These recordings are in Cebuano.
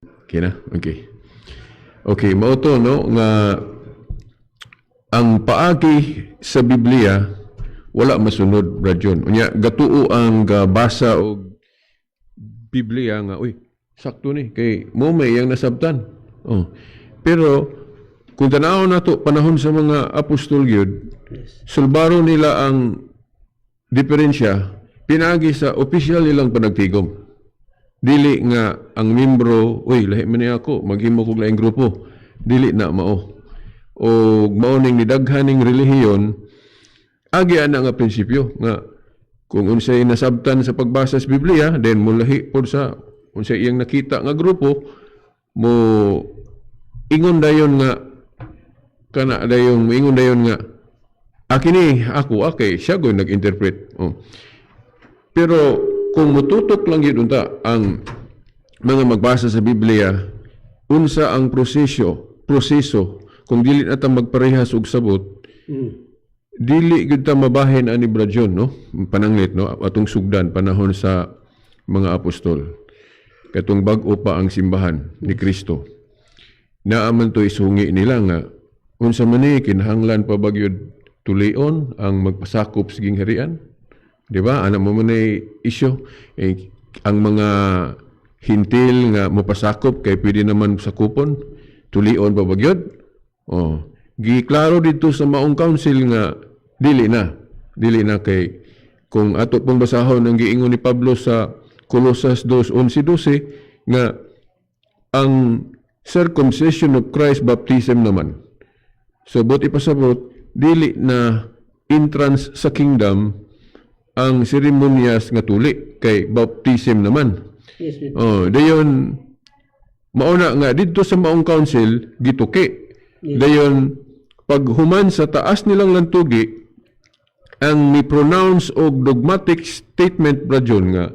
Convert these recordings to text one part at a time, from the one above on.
Okay na? Okay. Okay, mao to, no, nga ang paagi sa Biblia wala masunod, Brad John. Unya gatuo ang gabasa og Biblia nga, uy, sakto ni kay mo may iyang nasabtan. Oh. Pero kung tan-awon nato panahon sa mga apostol gyud, sulbaro nila ang diferensya pinaagi sa opisyal nilang panagtigom. Dili nga ang membro, uy, lahi man ni ako, maghimo kog laing grupo. Dili na mao. O mao ning nidaghan ning relihiyon agi ana nga prinsipyo nga kung unsay nasabtan sa pagbasa sa Biblia, then mulahi pod sa unsay iyang nakita nga grupo, mo ingon dayon nga kana dayon, moingon dayon nga akin ni ako, okay, siya goy nag-interpret. Oh. Pero kung mututok lang yun unta ang mga magbasa sa Biblia, unsa ang proseso kung dili na ta magparehas og sabot, dili gyud ta mabahin ani, Brad John, no, pananglit, no, atong sugdan panahon sa mga apostol, katong bag-o pa ang simbahan ni Kristo. Naa man to isungi nila nga unsa man ni, kinahanglan pa ba gyud tulion ang magpasakop sa gingharian, di ba? Ana mo man ay isyu eh, ang mga Hentil nga mopasakop kay pwede naman sakupon, tulion pa ba gyud? Oh, giklaro dito sa maong council nga dili na. Dili na kay kung ato pong basahon ang giingon ni Pablo sa Colosas 2:11-12 nga ang circumcision of Christ baptism naman. So buot ipasabot, dili na entrance sa kingdom ang seremonyas nga tuli kay baptism naman. Oh, dayon mauna nga didto sa maong council gituki. Dayon pag human sa taas nilang lantugi, ang mi-pronounce og dogmatic statement, Brad John, nga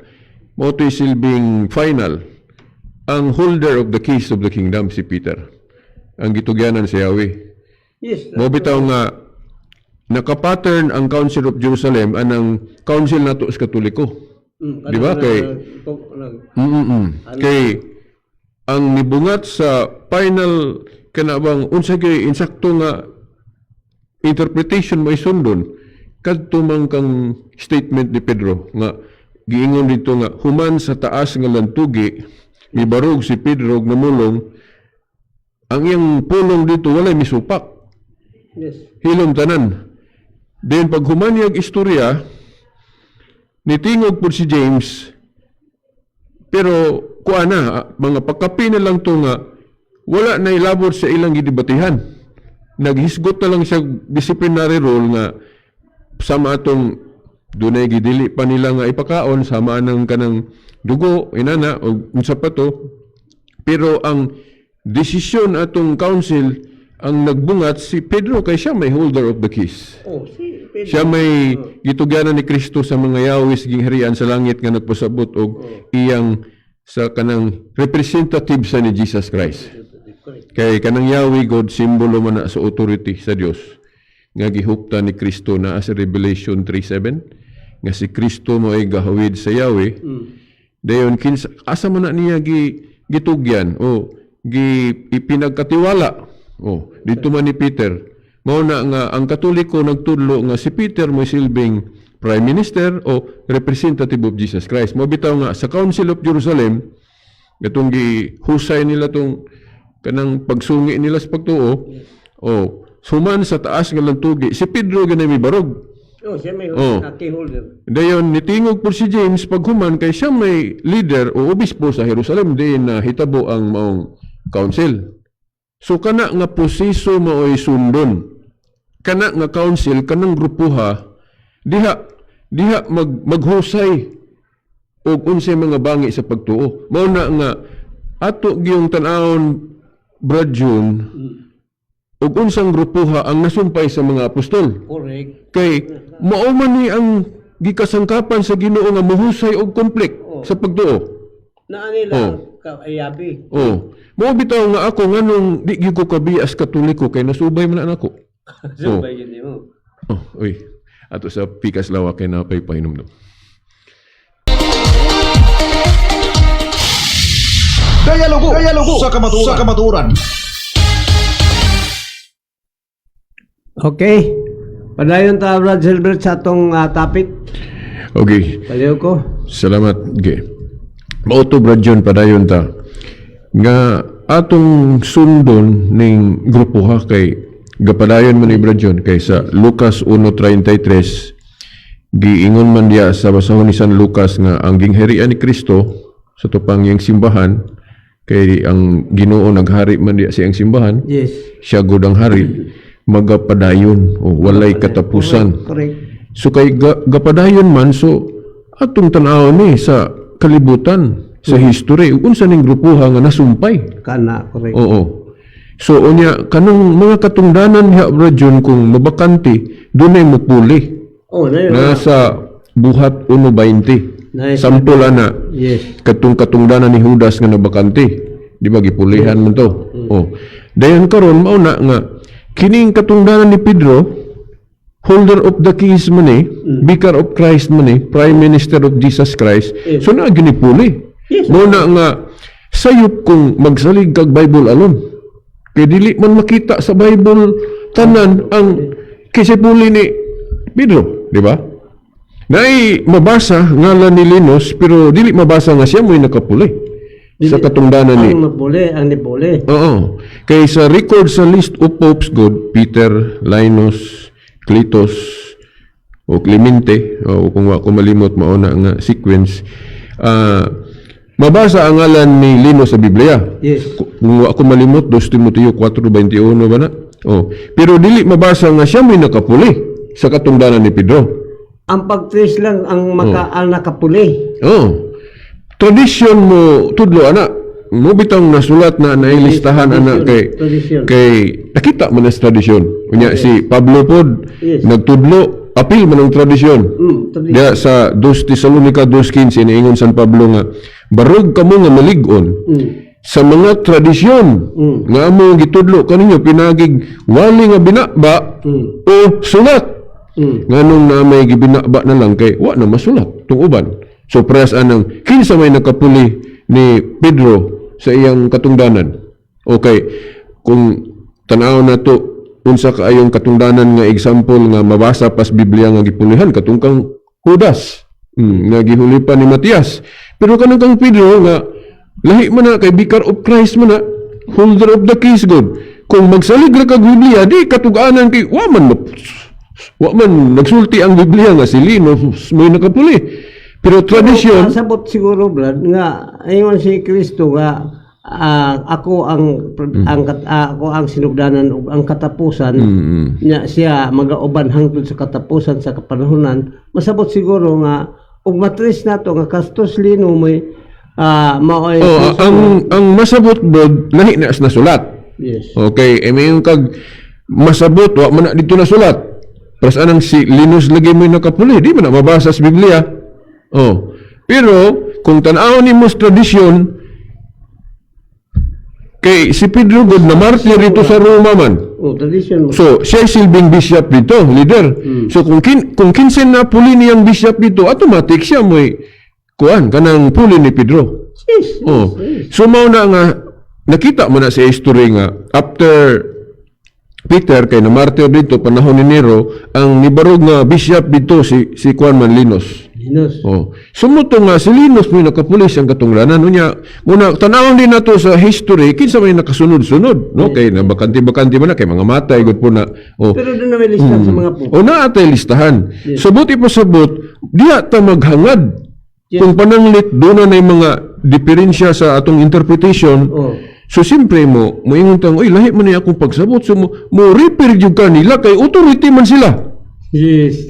mao to'y silbing final, ang holder of the keys of the kingdom, si Peter, ang gitugyanan sa Yahweh. Mo bitaw nga nakapattern ang Council of Jerusalem anang council nato sa Katoliko. Di ba? Kay ang nibungat sa final kana bang unsa kay insakto nga interpretation mo isundon kadto man kang statement ni Pedro nga giingon dito nga human sa taas nga lantugi, mibarog si Pedro og namulong. Ang iyang pulong dito walay misupak. Hilom tanan. Then pag human niyag istorya, nitingog po si James, pero kuha na, mga pagkapi na lang to nga wala na ilabot sa ilang gidebatihan. Naghisgot na lang siya disciplinary role nga sama atong dunay gidili pa nila nga ipakaon sama ng kanang dugo inana o unsa pa to. Pero ang desisyon atong council, ang nagbungat si Pedro kay siya may holder of the keys. Oh, si Pedro. Siya may gitugyanan ni Kristo sa mga yawis gingharian sa langit nga nagpasabot og iyang sa kanang representative sa ni Jesus Christ. Kay kanang Yahweh God, simbolo man na sa authority sa Dios nga gihupta ni Kristo na sa Revelation 3:7 nga si Kristo mo ay gahawid sa Yahweh. Dayon kinsa, asa man na niya gitugyan o gi ipinagkatiwala? Oh, dito man ni Peter. Mao na nga ang Katoliko nagtudlo nga si Peter mo silbing prime minister o representative of Jesus Christ. Mao bitaw nga sa Council of Jerusalem katong gihusay nila tong kanang pagsungi nila sa pagtuo. Oh, suman sa taas nga lantugi, si Pedro ganay mibarog. Oh, siya may key holder. Dayon nitingog po si James paghuman kay siya may leader o obispo sa Jerusalem din na hitabo ang maong council. So kana nga proseso maoy sundon. Kana nga council, kanang grupuha diha diha maghusay og unsay mga bangi sa pagtuo. Mao na nga ato giyong tan-awon, Brad June, og unsang grupuha ang nasumpay sa mga apostol. Kay mao man ni ang gikasangkapan sa Ginoo nga mohusay og conflict sa pagtuo. Naa nila kaayabi. Oh. Mao bitaw nga ako nganong di gyud ko kabias Katoliko kay nasubay man na nako. Subay yun mo. Oh, uy. Ato sa pikas lawa kay napay pahinumdum. Dialogo, dialogo sa kamatuoran. Sa kamatuoran. Okay. Padayon ta, Brad Silbert, sa atong topic. Okay. Paliw ko. Salamat. Okay. Mao to, Brad John, padayon ta. Nga atong sundon ning grupo ha, kay gapadayon man ni Brad John kay sa Lucas 1:33 giingon man diya sa basahon ni San Lucas nga ang gingharian ni Kristo sa tupang iyang simbahan, kay ang Ginoo naghari man diya sa iyang simbahan, siya gud ang hari, magapadayon o walay katapusan. So kay gapadayon man, so atong tan-awon ni sa kalibutan, sa history, ug unsa ning grupuha nga nasumpay. Kana, correct. Oo. So unya kanong mga katungdanan diha, Brad John, kung mabakante, dunay mopuli. Oh, na yun. Nasa Buhat 1:20. Nice. Sample ana katong katungdanan ni Judas nga nabakante. Di ba gipulihan man to? Oh. Dayon karon mao na nga kining katungdanan ni Pedro, holder of the keys man eh, vicar of Christ man eh, prime minister of Jesus Christ. So naa ginipuli. Mao na nga sayop kung magsalig kag Bible alone. Kay dili man makita sa Bible tanan ang kinsay puli ni Pedro, di ba? Naay mabasa ngalan ni Linus pero dili mabasa nga siya mo'y nakapuli sa katungdanan ni Ang nagpuli, ang nipuli. Oo. Kay sa record sa list of popes god, Peter, Linus, Cletus, o Clemente, o kung wa ko malimot mao na nga sequence, mabasa ang ngalan ni Linus sa Biblia. Kung wa ko malimot, 2 Timoteo 4:21 ba na? Oh. Pero dili mabasa nga siya may nakapuli sa katungdanan ni Pedro. Ang pag-trace lang ang maka ang nakapuli. Oh. Tradisyon mo tudlo ana. Mo bitang nasulat na nailistahan ana kay Tradisyon. Kay nakita man na sa tradisyon. Unya si Pablo pod nagtudlo, apil man ang tradisyon. Tradisyon. Diya sa 2 Tesalonica 2:15 niingon San Pablo nga barog kamo nga malig-on sa mga tradisyon nga amo gitudlo kaninyo pinagig wali nga binaba o sulat. Nganong na may gibinaba na lang kay wa na masulat tung uban. So press anang kinsa may nakapuli ni Pedro sa iyang katungdanan. Okay, kung tan-aw na to unsa kaayong katungdanan nga example nga mabasa pas Biblia nga gipulihan katong kang Judas, nga gihulipan ni Matias. Pero kanang kang Pedro nga lahi man na kay vicar of Christ man na, holder of the keys god. Kung magsalig ra kag Biblia di katug-anan kay wa man nagsulti ang Biblia nga si Linus may nakapuli. Pero tradisyon Ang sabot siguro, Brad, nga ayon si Kristo nga ako ang ako ang sinugdanan ug ang katapusan, nya siya magauban hangtod sa katapusan sa kapanahonan. Masabot siguro nga ug matris nato nga Castos Lino may maoy Oh, ang masabot bod lahi na sa nasulat. Okay, may yung kag masabot wa man na dito nasulat. Pero anang si Linus lagi may nakapuli, di man na mabasa sa Biblia. Oh. Pero kung tan-awon nimo sa tradisyon kay si Pedro god na martyr dito sa Roma man. Oh, tradisyon mo. So, siya silbing bishop dito, leader. So, kung kinsa na puli niyang bishop dito, automatic siya mo'y kuan kanang puli ni Pedro. Oh. So mao na nga nakita mo na sa history nga after Peter kay namartyr dito panahon ni Nero, ang nibarog nga bishop dito si si Juan man Linus. Linus. Oh. Sumuto nga si Linus may nakapulis ang katungdanan unya muna tanawon din nato sa history kinsa may nakasunod-sunod, no, kay na bakante-bakante man na kay mga matay gud po na. Oh. Pero doon na may listahan sa mga po. O naa tay listahan. So buti pasabot diha ta maghangad. Kung pananglit doon na mga diferensya sa atong interpretation. So siyempre mo, moingon tang, "Oy, lahi man ni akong pagsabot." So mo refer jud ka nila kay authority man sila.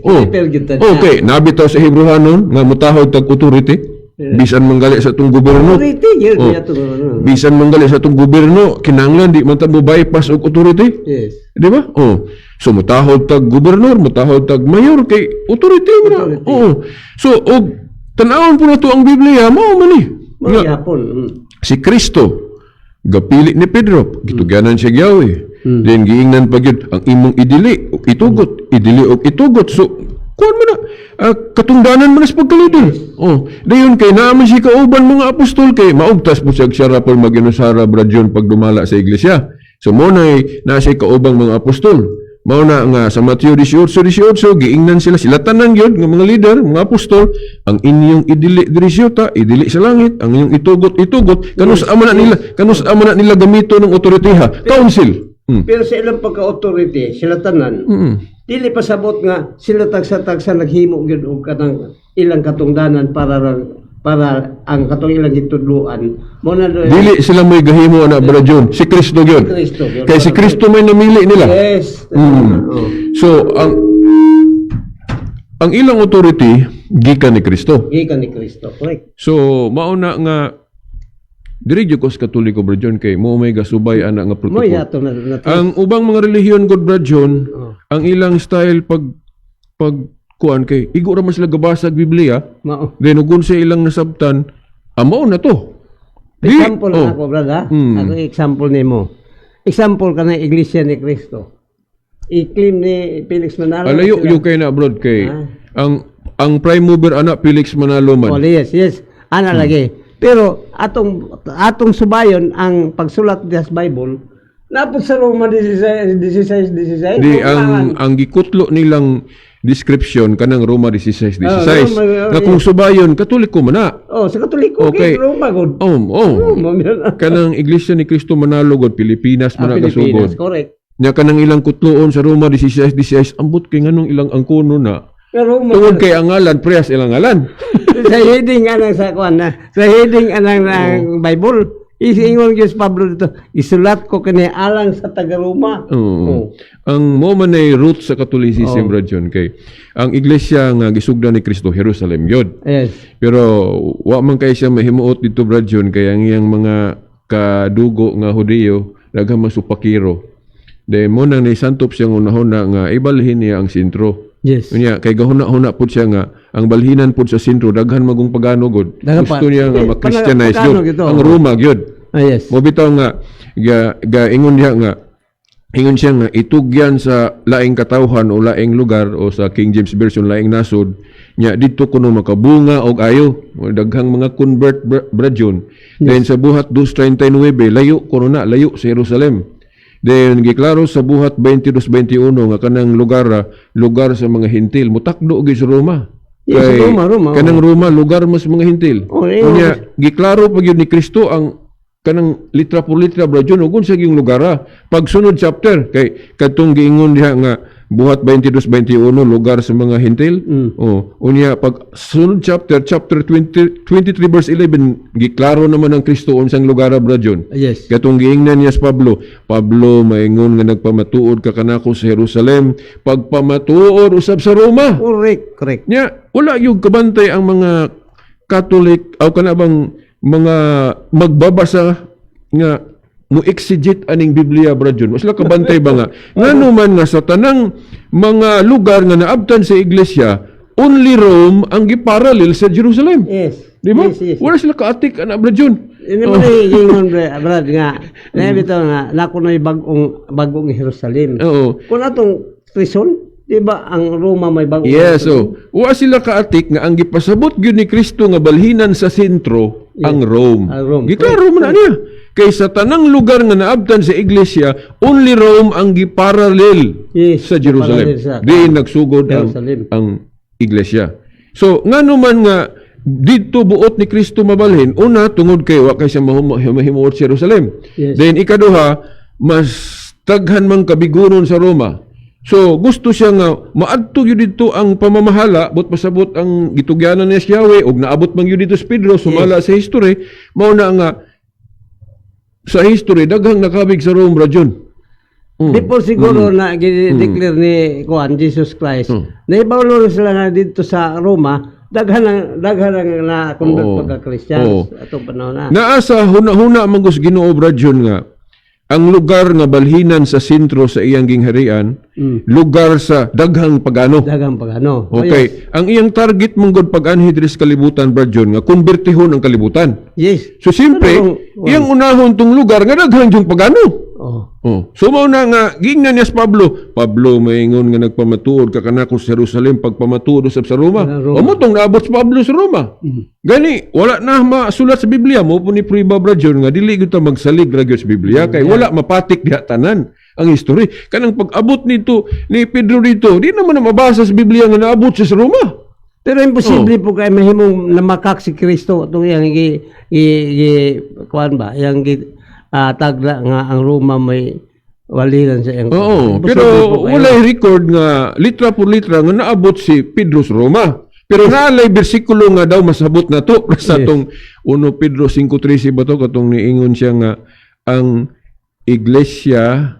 Oh. Prepare gyud ta niya. Okay, nabitaw sa Hebrehanon nga mutahod tag authority. Bisan manggali sa atong gobyerno. Authority yun Oh. niya to, ano. Bisan manggali sa atong gobyerno, kinahanglan di man ta mo bypass og authority. Di ba? Oh. So mutahod tag gobernador, mutahod tag mayor kay authority mo na. Authority. Oo. So og tan-awon po na to ang Biblia, mao man ni. Mga Nga, gihapon. Si Kristo gapili ni Pedro, gitugyanan siya giyaw. Then giingnan pa gyud ang imong idili ug itugot, idili ug itugot. So Kuan man na, katungdanan man na sa pagka-leader. Oh, dayon kay naa man siya kauban mga apostol, kay maugtas po siya siya rapol maginusara, Brad John, pag dumala sa iglesia. So mo na na siya kaubang mga apostol. Mao na nga sa Mateo 18:18 giingnan sila sila tanan gyud nga mga leader, mga apostol, ang inyong idili diri sa yuta, idili sa langit, ang inyong itugot, itugot. Kanus-a man na nila gamito ng otoriteha, council. Pero sa ilang pagka-authority, sila tanan, dili pasabot nga sila tagsa-tagsa naghimo gyud og kanang ilang katungdanan para ang katong ilang gitudloan mo na. Dili sila may gahimo ana, Brad John, si Kristo gyud. Kristo gyud. Kay si Kristo may namili nila. Oh. So ang ilang authority gikan ni Kristo. Gikan ni Kristo, correct. So mao na nga diri gyud ko sa Katoliko, Brad John, kay mo may gasubay ana nga Mo protocol. yato na Ang ubang mga relihiyon gud, Brad John, Oh. ang ilang style pag kuan kay igo ra man sila gabasa og Biblia, Mao. Then ug sa ilang nasabtan, amo na to. Example oh. na ako, brother. Ako example nimo. Example ka ng Iglesia ni Cristo. I-claim ni Felix Manalo. Alayo sila. yung kay na, brod, kay Ah. ang prime mover ana Felix Manalo man. Oh, yes. Ana lagi. Pero atong atong subayon ang pagsulat sa Bible, napod sa Roma 16 16 16. Di ang gikutlo nilang description kanang Roma 16:16. Ah, Roma, oh, Nga kung subayon Katoliko man na. Oh, sa Katoliko Okay. okay. Roma gud. Oh. Roma man. Kanang Iglesia ni Cristo Manalo god, Pilipinas man Ah, na Pilipinas, kasugod. correct. Nya kanang ilang kutloon sa Roma 16:16, ambot kay nganong ilang angkono na. Pero Roma Tungod kay ang ngalan prehas ilang ngalan. Sa heading anang sa kuan na, sa heading anang ng Bible, isiingon gyud si Pablo dito, isulat ko kini alang sa taga Roma. Oo. Oh. Ang mo man ay root sa Catholicism, Brad John, kay ang iglesia nga gisugdan ni Kristo, Jerusalem gyud. Pero wa man kay siya mahimuot dito, Brad John, kay ang iyang mga kadugo nga Hudiyo daghang masupakiro. Then mo nang nisantop siyang unahuna nga ibalhin niya ang sentro. Unya kay gahuna-huna pud siya nga ang balhinan pud sa sentro daghan magong pagano gud. Daghan pa. Gusto niya nga Eh, ma-Christianize pagano gyud gito. ang Roma gyud. Ah, yes. Mo bitaw nga ga ingon diha nga ingon siya nga itugyan sa laing katawhan o laing lugar, o sa King James Version, laing nasod, nya didto kuno makabunga og ayo o daghang mga convert, Brad John. Then sa Buhat 2:39, layo kuno na, layo sa Jerusalem. Then giklaro sa Buhat 22:21 nga kanang lugar lugar sa mga Hentil, mutakdo gyud sa Roma. Yes, Kay Roma, Roma, oh. kanang Roma lugar mas mga Hentil. Oh, eh, Unya giklaro pa gyud ni Kristo ang kanang litra por litra, Brad John, ug unsa gyung lugar. Pagsunod chapter kay kadtong giingon diha nga Buhat 22:21 lugar sa mga Hentil. Oh, unya pag sunod chapter, chapter 20, 23 verse 11, giklaro naman ang Kristo unsang lugar, Brad John. Katong giingnan niya sa Pablo, "Pablo, maingon nga nagpamatuod ka kanako sa Jerusalem, pagpamatuod usab sa Roma." Correct, correct. Nya, wala yung kabantay ang mga Catholic o kana bang mga magbabasa nga mo exegete aning Biblia, Brad John. Sila kabantay ba nga ngano man nga sa tanang mga lugar nga naabtan sa iglesia, only Rome ang giparallel sa Jerusalem? Yes. Di ba? Yes. Wala sila kaatik ana, Brad John. Ini mo na ingon, brad, nga. Na bitaw nga nako na bagong Jerusalem. Kung atong prison, di ba ang Roma may bagong Yes, so wa sila kaatik nga ang gipasabot gyud ni Kristo nga balhinan sa sentro ang Rome. Ang Rome. Giklaro man na niya. Kay sa tanang lugar nga naabtan sa iglesia, only Rome ang giparallel Yes, sa Jerusalem. giparallel sa Diin nagsugod ang, Jerusalem. ang iglesia. So ngano man nga didto buot ni Kristo mabalhin? Una, tungod kay wa kay siya mahimuot sa Jerusalem. Then ikaduha, mas daghan man kabigunon sa Roma. So gusto siya nga maadto gyud didto ang pamamahala, but pasabot ang gitugyanan niya si Yahweh ug naabot man gyud didto si Pedro sumala sa history. Mao na nga sa history daghang nakabig sa Rome, Brad John. Before siguro na gi-declare ni kuan Jesus Christ. Naibawlo na sila nga dito sa Roma, daghan ang na convert pagka Christians atong panahon na. Naa sa huna-huna man gud Ginoo, Brad John, nga ang lugar nga balhinan sa sentro sa iyang gingharian, lugar sa daghang pagano. Daghang pagano. Oh, Okay, ang iyang target man gud pag-anhi diri sa kalibutan, Brad John, nga konbertihon ang kalibutan. Yes. So siyempre, Ano, iyang unahon tong lugar nga daghang yung pagano. Oh. Oh. So mao na nga gingnan niya si Pablo. Pablo maingon nga nagpamatuod ka kanako sa Jerusalem, pagpamatuod usab sa Roma. Sa Roma. O mao tong naabot si Pablo sa Roma. Gani wala na masulat sa Biblia mo po ni Priba Brajon nga dili gyud ta magsalig ra gyud sa Biblia kay wala mapatik diha tanan ang history. Kanang pag-abot nito ni Pedro dito, di naman na mabasa sa Biblia nga naabot siya sa Roma. Pero imposible po kay mahimong namakak si Kristo itong iyang gi kuan ba, iyang gi tagla nga ang Roma may waliran sa iyang Oo, Imposible pero po kayo. walay record nga litra por litra nga naabot si Pedro sa Roma. Pero naalay bersikulo nga daw masabot na to sa tong 1 Pedro 5:13 ba to, katong niingon siya nga ang iglesia,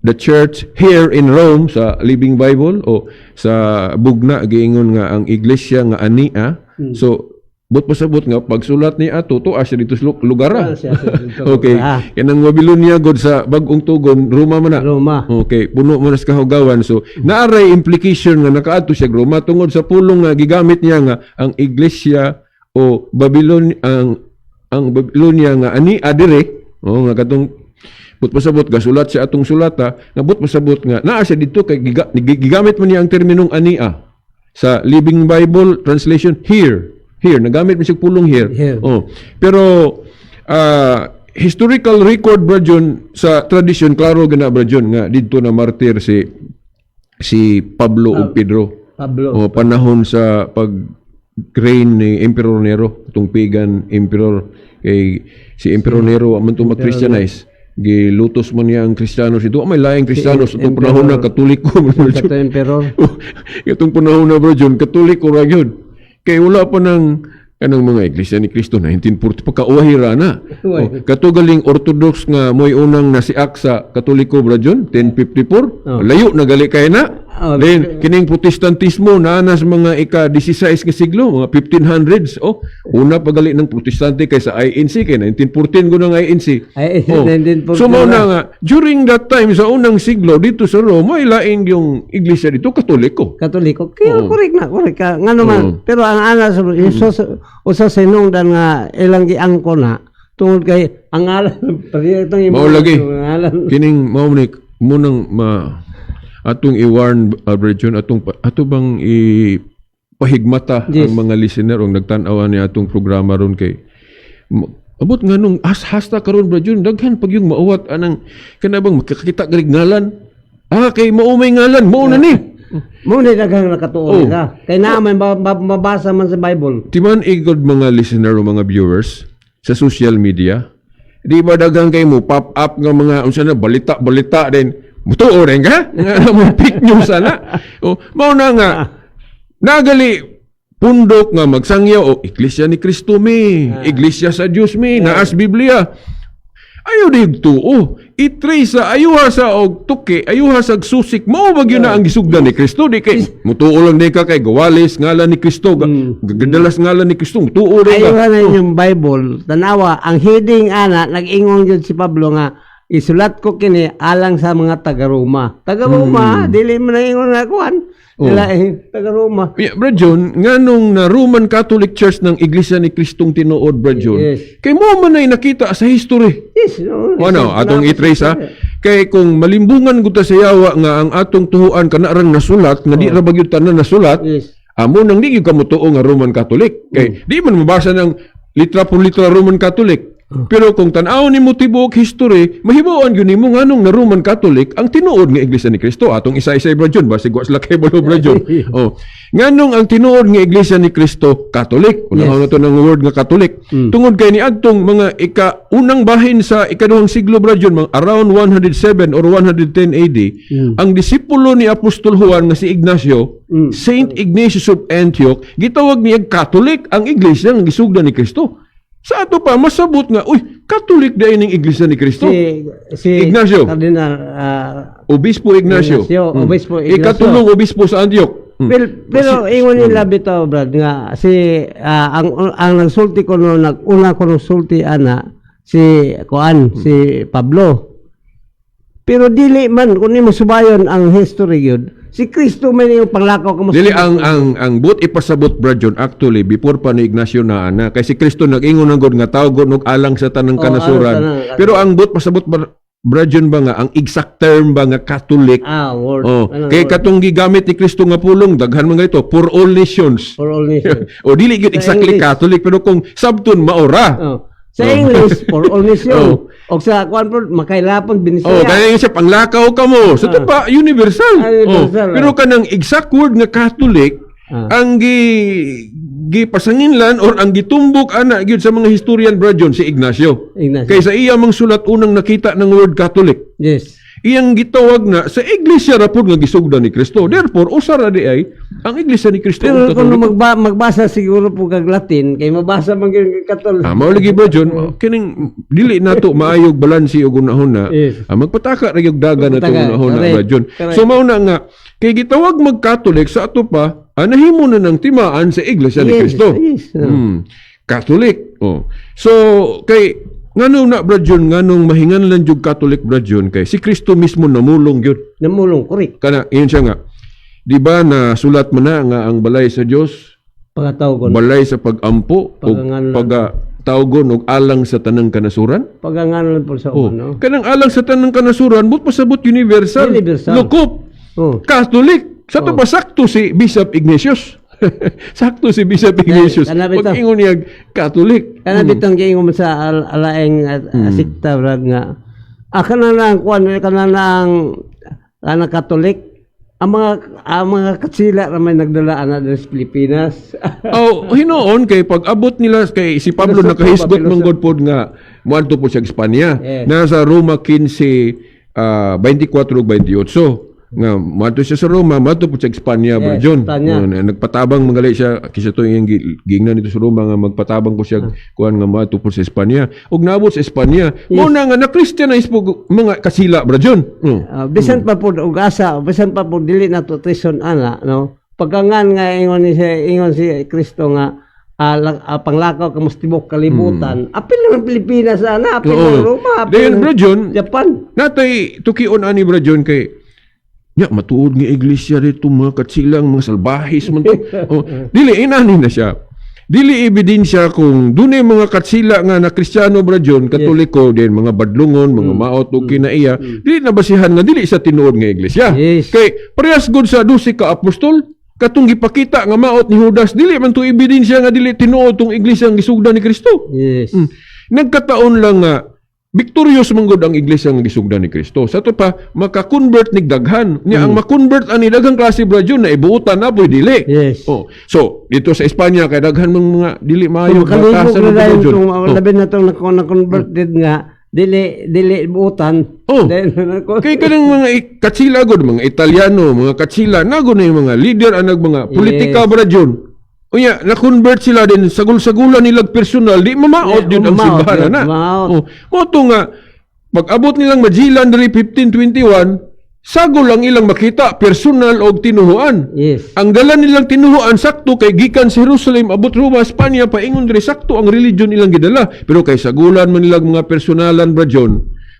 the church here in Rome sa Living Bible o sa Bugna giingon nga ang iglesia nga ania. So but pasabot nga pagsulat ni ato to siya dito sa lugar ah. Ah, siya dito. Okay. Ah. Kanang Babylonia god sa bagong tugon, Roma man na. Roma. Okay, puno mo na sa kahugawan. So, naaray implication nga nakaadto siya Roma tungod sa pulong nga gigamit niya nga ang iglesia o Babylon, ang Babylonia nga ani adire, oh, nga katong but pasabot gasulat sa atong sulata nga but pasabot nga naa siya didto kay gigamit man niya ang terminong ania sa Living Bible Translation, here. Here nagamit man siya pulong here. Here. Oh. Pero historical record, Brajon, sa tradition klaro gana, Brajon, nga didto na martir si si Pablo ug Pedro. Pablo. O panahon sa pag reign ni Emperor Nero, itong pagan emperor, kay si Emperor Nero wa man to mag-Christianize. Gilutos man niya ang Kristiyanos ito. May laing Kristiyanos itong panahon na Katoliko man, Bro John. Kato emperor. Itong panahon na, Bro John, Katoliko ra gyud. Kay wala pa ng kanang mga Iglesia ni Cristo 1940 pagkauwahira na. Oh, katugaling Orthodox nga mo'y unang nasiak sa Katoliko, Bro John, 1054. Oh. Layo na gali kay na. Oh, Then kining Protestantismo naa na sa mga ika-16 nga siglo, mga 1500s. Oh, una pa gali ng Protestante kaysa INC kay 1914 ko ng INC. Ay, Oh. 1914 So mao na. na nga during that time sa unang siglo dito sa Roma, ilain yung iglesia dito Katoliko. Katoliko. Kaya correct na, correct ka. Ngano man, Oo. pero ang ana sa usa sa hinungdan nga ilang giangko na tungod kay ang ngalan itong Mao lagi. Ngalan. Kining mao ni munang ma atong i-warn, Virgin, atong ato bang i pahigmata ang mga listener og nagtan-aw ni atong programa ron kay abot nga nung as hasta karon, Bro Jun, daghan pag yung maawat anang kana bang makakita galig ngalan, kay mao may ngalan mao na ni. Mo ni daghang nakatuon nila. Kay naa man mabasa man sa Bible. Timan igod mga listener o mga viewers sa social media, di ba daghang kay mo pop up nga mga unsa na balita balita din, mutuo rin ka nga mo fake news ana. O mao na nga nagali pundok nga magsangyaw o Iglesia ni Kristo mi, Iglesia sa Dios mi, naas Biblia. Ayaw di tuo. I-trace sa ayuha sa og tuki, ayuha sa susik, mao ba gyud na ang gisugdan ni Kristo? Di kay mutuo lang di ka kay gawalis ngalan ni Kristo, gadalas ngalan ni Kristo, mutuo rin ka. Ayun na yung Bible. Tanawa, ang heading ana, nag-ingon yun si Pablo nga, isulat ko kini alang sa mga taga-Roma. Taga-Roma, dili man na ingon nga kuan. Dila eh, taga-Roma. Yeah, Bro John, nganong na Roman Catholic Church ng Iglesia ni Kristong tinuod, Bro John? Yes. Kay mo man ay nakita sa history. Yes. No, Ano, atong i-trace ha. Kay kung malimbungan gud ta sa yawa nga ang atong tuhuan kana rang nasulat nga di ra ba gyud tanan nasulat, amo nang di gyud ka motuo nga Roman Catholic. Kay di man mabasa ng litra por litra Roman Catholic. Pero kung tan-awon nimo tibuok history, mahibaw-an gyud nimo nganong na Roman Catholic ang tinuod nga Iglesia ni Cristo. Atong isa-isa, Bro John, basig wa sila kay balo, Bro John. Oh. Nganong ang tinuod nga Iglesia ni Cristo Catholic. Unahon na to ng word nga Catholic. Tungod kay niadtong mga ika-unang bahin sa ikaduhang siglo, Bro John, mga around 107 or 110 AD, ang disipulo ni Apostol Juan nga si Ignacio, Saint Ignatius of Antioch, gitawag niya Catholic ang iglesia nga gisugdan ni Kristo. Sa ato pa masabot nga, uy, Catholic diay ning Iglesia ni Kristo. Si, si Ignacio. Cardinal Obispo Ignacio. Ignacio, Obispo Ignacio. Ikatulong obispo sa Antioch. Well, pero ingon nila bitaw, Brad, nga si ang nagsulti ko no nag-una ko nagsulti ana si kuan si Pablo. Pero dili man kung nimo subayon ang history gyud. Si Kristo man yung panglakaw ka mo. Dili ang but ipasabot, Brad John, actually before pa ni Ignacio na ana kay si Kristo nag-ingon ang God nga tawgon og alang sa tanang Oh, kanasuran. alang sa tanang Pero ang but pasabot Brad John ba nga ang exact term ba nga Catholic? Ah, word. Oh, Anong kay word? katong gigamit ni Kristo nga pulong, daghan man ito for all nations. For all nations. O dili gyud Sa exactly English. Catholic, pero kung sabton maora. Oh. Sa English, for all nation. Oh. O sa kuan po, makailapon Binisaya. Oh, kaya yung siya panglakaw ka mo. So ito pa universal. Ah, universal, Oh. Pero oh. kanang exact word nga Catholic, ang gipasanginlan or ang gitumbok ana gyud sa mga historian, Brad John, si Ignacio. Ignacio. Kay sa iya mang sulat unang nakita ng word Catholic. Iyang gitawag na sa iglesia ra pud nga gisugdan ni Kristo. Therefore, usa ra di ay ang iglesia ni Kristo Pero ang kung Katoliko. magbasa siguro po kag Latin, kay mabasa man gyud kag Katoliko. Ah, mao lagi ba, John, kining dili nato maayog balanse og hunahuna. Yes. Ah, magpataka ra gyud daga nato Magpataka, hunahuna, correct. ba, John. Correct. So mao na nga kay gitawag mag-Catholic sa ato pa, nahimo na ng timaan sa iglesia ni Kristo. Catholic. Oh. So kay ngano na, Brad John, nganong mahinganlan jud Catholic, Brad John, kay si Kristo mismo namulong gyud. Namulong, correct. Kana ingon siya nga, di ba na sulat mo na nga ang balay sa Dios Pagkatawgon. Balay sa pag-ampo o Pagangalan. pagtawgon og alang sa tanang kanasuran? Pagangalan po sa Oh, uban, no? kanang alang sa tanang kanasuran, but pasabot universal. Universal. Lukop. Oh. Catholic. Sa to pa sakto si Bishop Ignatius. Sakto si Bishop Ignatius. Kana bitaw. Pag ingon niya Catholic. Kana bitong giingon mo sa alaeng sikta, brad, nga. Ah, kana na ang kuan, kana na ang kana Katolik. Ang mga katsila ra may nagdala ana diri sa Pilipinas. Oh, hinuon kay pag abot nila kay si Pablo Pilosopo nakahisgot ba, pilosopo? man gud pod nga moadto po siya Espanya. Yes. Nasa Roma 15 24 ug 28 nga moadto siya sa Roma, moadto po siya Espanya, Bro Yes, John. Espanya. Oh, nagpatabang magali siya kisa to iyang giingnan nito sa Roma nga magpatabang ko siya kuan nga moadto po sa Espanya. Ug naabot sa Espanya, mao na nga na Christianize po mga kasila, Bro John. Bisan pa po og asa, bisan pa po dili na to treason ana, no? Pagkangan nga ingon ni si ingon si Kristo nga panglakaw kamo sa tibok kalibutan. Apil lang ang Pilipinas ana, apil Oo. lang Roma, apil Dayon, lang Bro John, Japan. Natay tukion ani, Bro John, kay nya matuod nga iglesia dito mga katsilang mga salbahis man to. Oh, dili inani na siya. Dili ebidensya kung dunay mga katsila nga na Kristiyano, Bro John, Katoliko din mga badlungon, mga maot ug kinaiya, dili na basihan nga dili sa tinuod nga iglesia. Kay parehas gud sa 12 ka apostol, katong gipakita nga maot ni Judas, dili man to ebidensya nga dili tinuod tong iglesia ang gisugdan ni Kristo. Nagkataon lang nga victorious man gud ang iglesia nga gisugdan ni Kristo. Sa to pa maka-convert nig daghan. Nya ang ma-convert ani daghang klase, Bro John, na ibuotan na poy dili. Yes. Oh. So dito sa Espanya kay daghan mang mga dili maayo Kung makalibog batasan na ng dahil Bro John. itong labi na itong na-converted nga dili dili buutan. Oh. Dahil Kay kanang mga katsila gud, mga Italiano, mga katsila nago na yung mga leader anag mga politika, Bro John. Unya, na-convert sila din sagol-sagulan nilag personal, di mamaot Yeah, din ang mamaot simbahan yun, na. mamaot. Oh, mo to nga pag abot nilang Magellan diri 1521, sagol ang ilang makita personal og tinuhuan. Yes. Ang dala nilang tinuhuan sakto kay gikan sa Jerusalem abot Roma, Espanya paingon diri, sakto ang religion ilang gidala. Pero kay sagulan man nilang mga personalan, Bro John.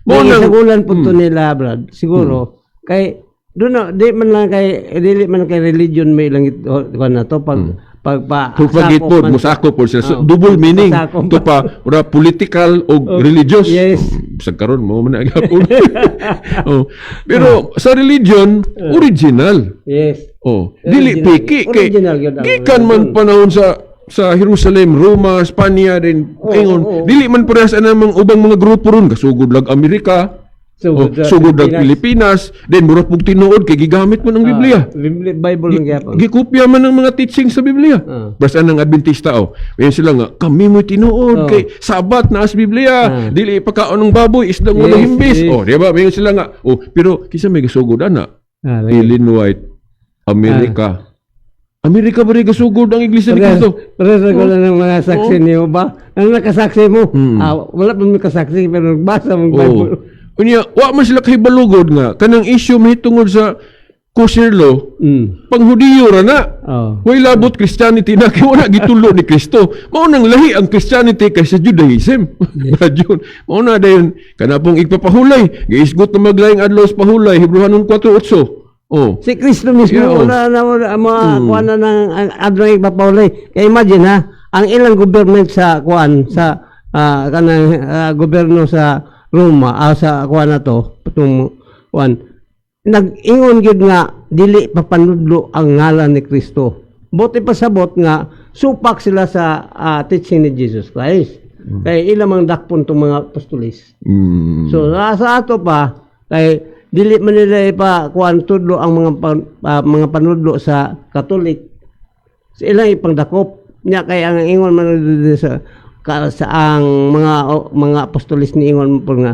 Mo May nang sagulan po to nila, Brad. Siguro kay doon na, di man lang kay dili man kay religion may ilang kuan na to pag pagpa Propagate sakop po, man- musakop po sila. So, Oh, double meaning. pasakop. Ito pa, ura, political o religious. Yes. Oh, sa karon mo man agapon. Oh. Pero sa religion, original. Yes. Oh, dili Original. piki kay Original yun ang gikan man religion. panahon sa Jerusalem, Roma, Espanya din Oo, ingon. oo. Dili man parehas ang mga ubang mga grupo ron kasugod lag Amerika. Sugod Oh, sa sugod lag Pilipinas, then mura pug tinuod kay gigamit man ang Biblia. Ah, Biblia, Bible lang gyapon. Gikopya man ang mga teaching sa Biblia. Basta ng Adventista oh. Ngayon sila nga kami mo tinuod kay Sabat na as Biblia, dili ipakaon ng baboy isdang wala himbis. Yes. Oh, di ba? Ngayon sila nga oh, pero kinsa may gasugod ana? Ah, lagi. Ellen White, Amerika. Amerika ba rin gasugod ang Iglesia ni Parehas Cristo? parehas ko lang ng mga saksi niyo ba? Ano nakasaksi mo? Ah, wala pa may kasaksi pero nagbasa mong Bible. Oh. Unya, wa man sila kahibalugod nga kanang issue mahitungod sa kosher law, panghudiyo ra na. Oh. Way labot Christianity na kay wala gitulo ni Kristo. Mao nang lahi ang Christianity kaysa Judaism. Yes. Mao na dayon kana pong igpapahulay, giisgot na maglaing adlaw sa pahulay, Hebreohanon 4:8. Oh. Si Kristo mismo wala na wala mga kuan na ng ang adlaw ipapahulay. Kaya imagine ha, ang ilang government sa kuan sa kanang gobyerno sa Roma, sa kuan na to, patong kuan, nag-ingon gyud nga dili papanudlo ang ngalan ni Kristo. Buot ipasabot nga supak sila sa teaching ni Jesus Christ. Kay ilang mang dakpon tong mga apostolis. So sa ato pa kay dili man nila ipa kuan tudlo ang mga panudlo sa Katolik. Sa ilang ipangdakop nya kay ang ingon man dito sa ang mga apostolis ni ingon po nga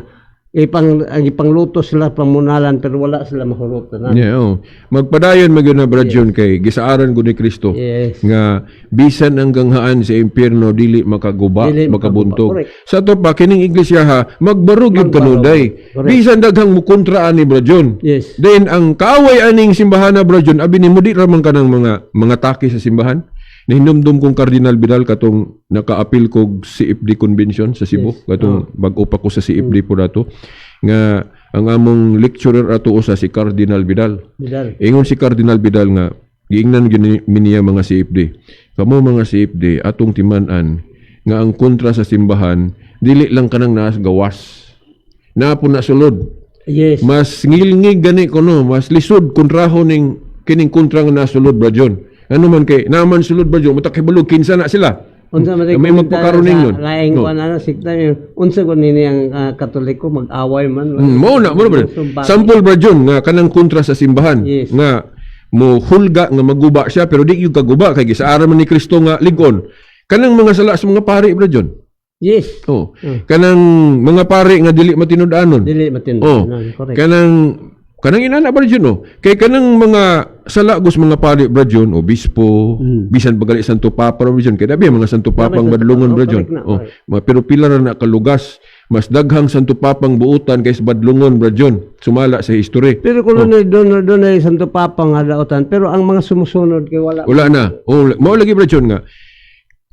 ipangluto sila pamunalan pero wala sila mahurutan. Yeah, oh. Magpadayon magyud na, Brad John, kay gisaaran gud ni Kristo nga bisan ang ganghaan sa impyerno dili makaguba, Dili makabuntog. makaguba, correct. Sa ato pa kining iglesia ha, magbarog gyud kanunay. Bisan daghang mukontra ani, Brad John. Then ang kaaway aning simbahan na, Brad John, abi nimo di ra man kanang mga taki sa simbahan. Nahinumdum kong Cardinal Vidal katong naka-apil kog CFD convention sa Cebu, katong bag-o pa ko sa CFD po dato nga ang among lecturer ato usa si Cardinal Vidal. Vidal. Ingon si Cardinal Vidal nga giingnan gyud mi niya mga CFD. Kamo mga CFD atong timan-an nga ang kontra sa simbahan dili lang kanang naas gawas. Naa po na sulod. Mas ngilngig gani kuno, mas lisod kontraho ning kining kontra nga nasulod, Brad John. Ano man kay naman sulod, Brad John, matag kabalo kinsa na sila. Unsa man May magpakaroning nun. Laing No. kuan ano sikta yun. Unsa kun nini ang Katoliko mag-away man. Mao na, mao na, Brad. Sumpa. Sample, Brad John, nga kanang kontra sa simbahan nga mo hulga nga maguba siya pero di yung kaguba kay gisaaran man ni Kristo nga ligon. Kanang mga sala sa mga pari, Brad John. Oh. Kanang mga pari nga dili matinud-anon. Dili matinud. Oh. Correct. Kanang kanang inana, Brad John, oh. Kay kanang mga sala gus mga pari, Brad John, obispo, bisan pa gali Santo Papa, Brad John, kay dabi mga Santo Papang Santo badlongon, Papa, Brad John. correct na, Oh, correct. mga pero pila ra na kalugas, mas daghang Santo Papang buutan kaysa badlongon, Brad John, sumala sa history. Pero kung oh. Doon ay Santo Papa nga daotan, pero ang mga sumusunod kay wala. Wala na. Oh, mao lagi, Brad John, nga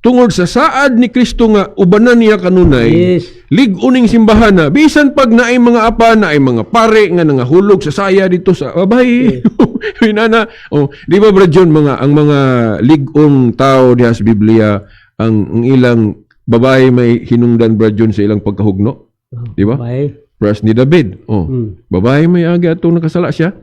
tungod sa saad ni Kristo nga ubanan niya kanunay, lig-uning simbahan na bisan pag naay mga apa, naay mga pare nga nangahulog sa saya dito sa babay. Inana, oh, di ba, Brad John, mga ang mga lig-ong tao diha sa Biblia ang ilang babae may hinungdan, Brad John, sa ilang pagkahugno, di ba? Bye. Pras ni David. Oh. Babae may agi atong nakasala siya.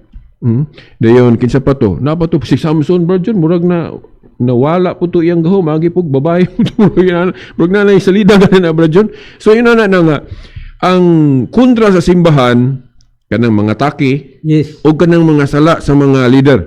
Dayon kinsa pa to? Naa pa to si Samson, Brad John, murag na nawala po to iyang gahom agi pug babae. Murag na nay salida gani na, Brad John. So yun na na nga ang kontra sa simbahan kanang mga taki o kanang mga sala sa mga leader.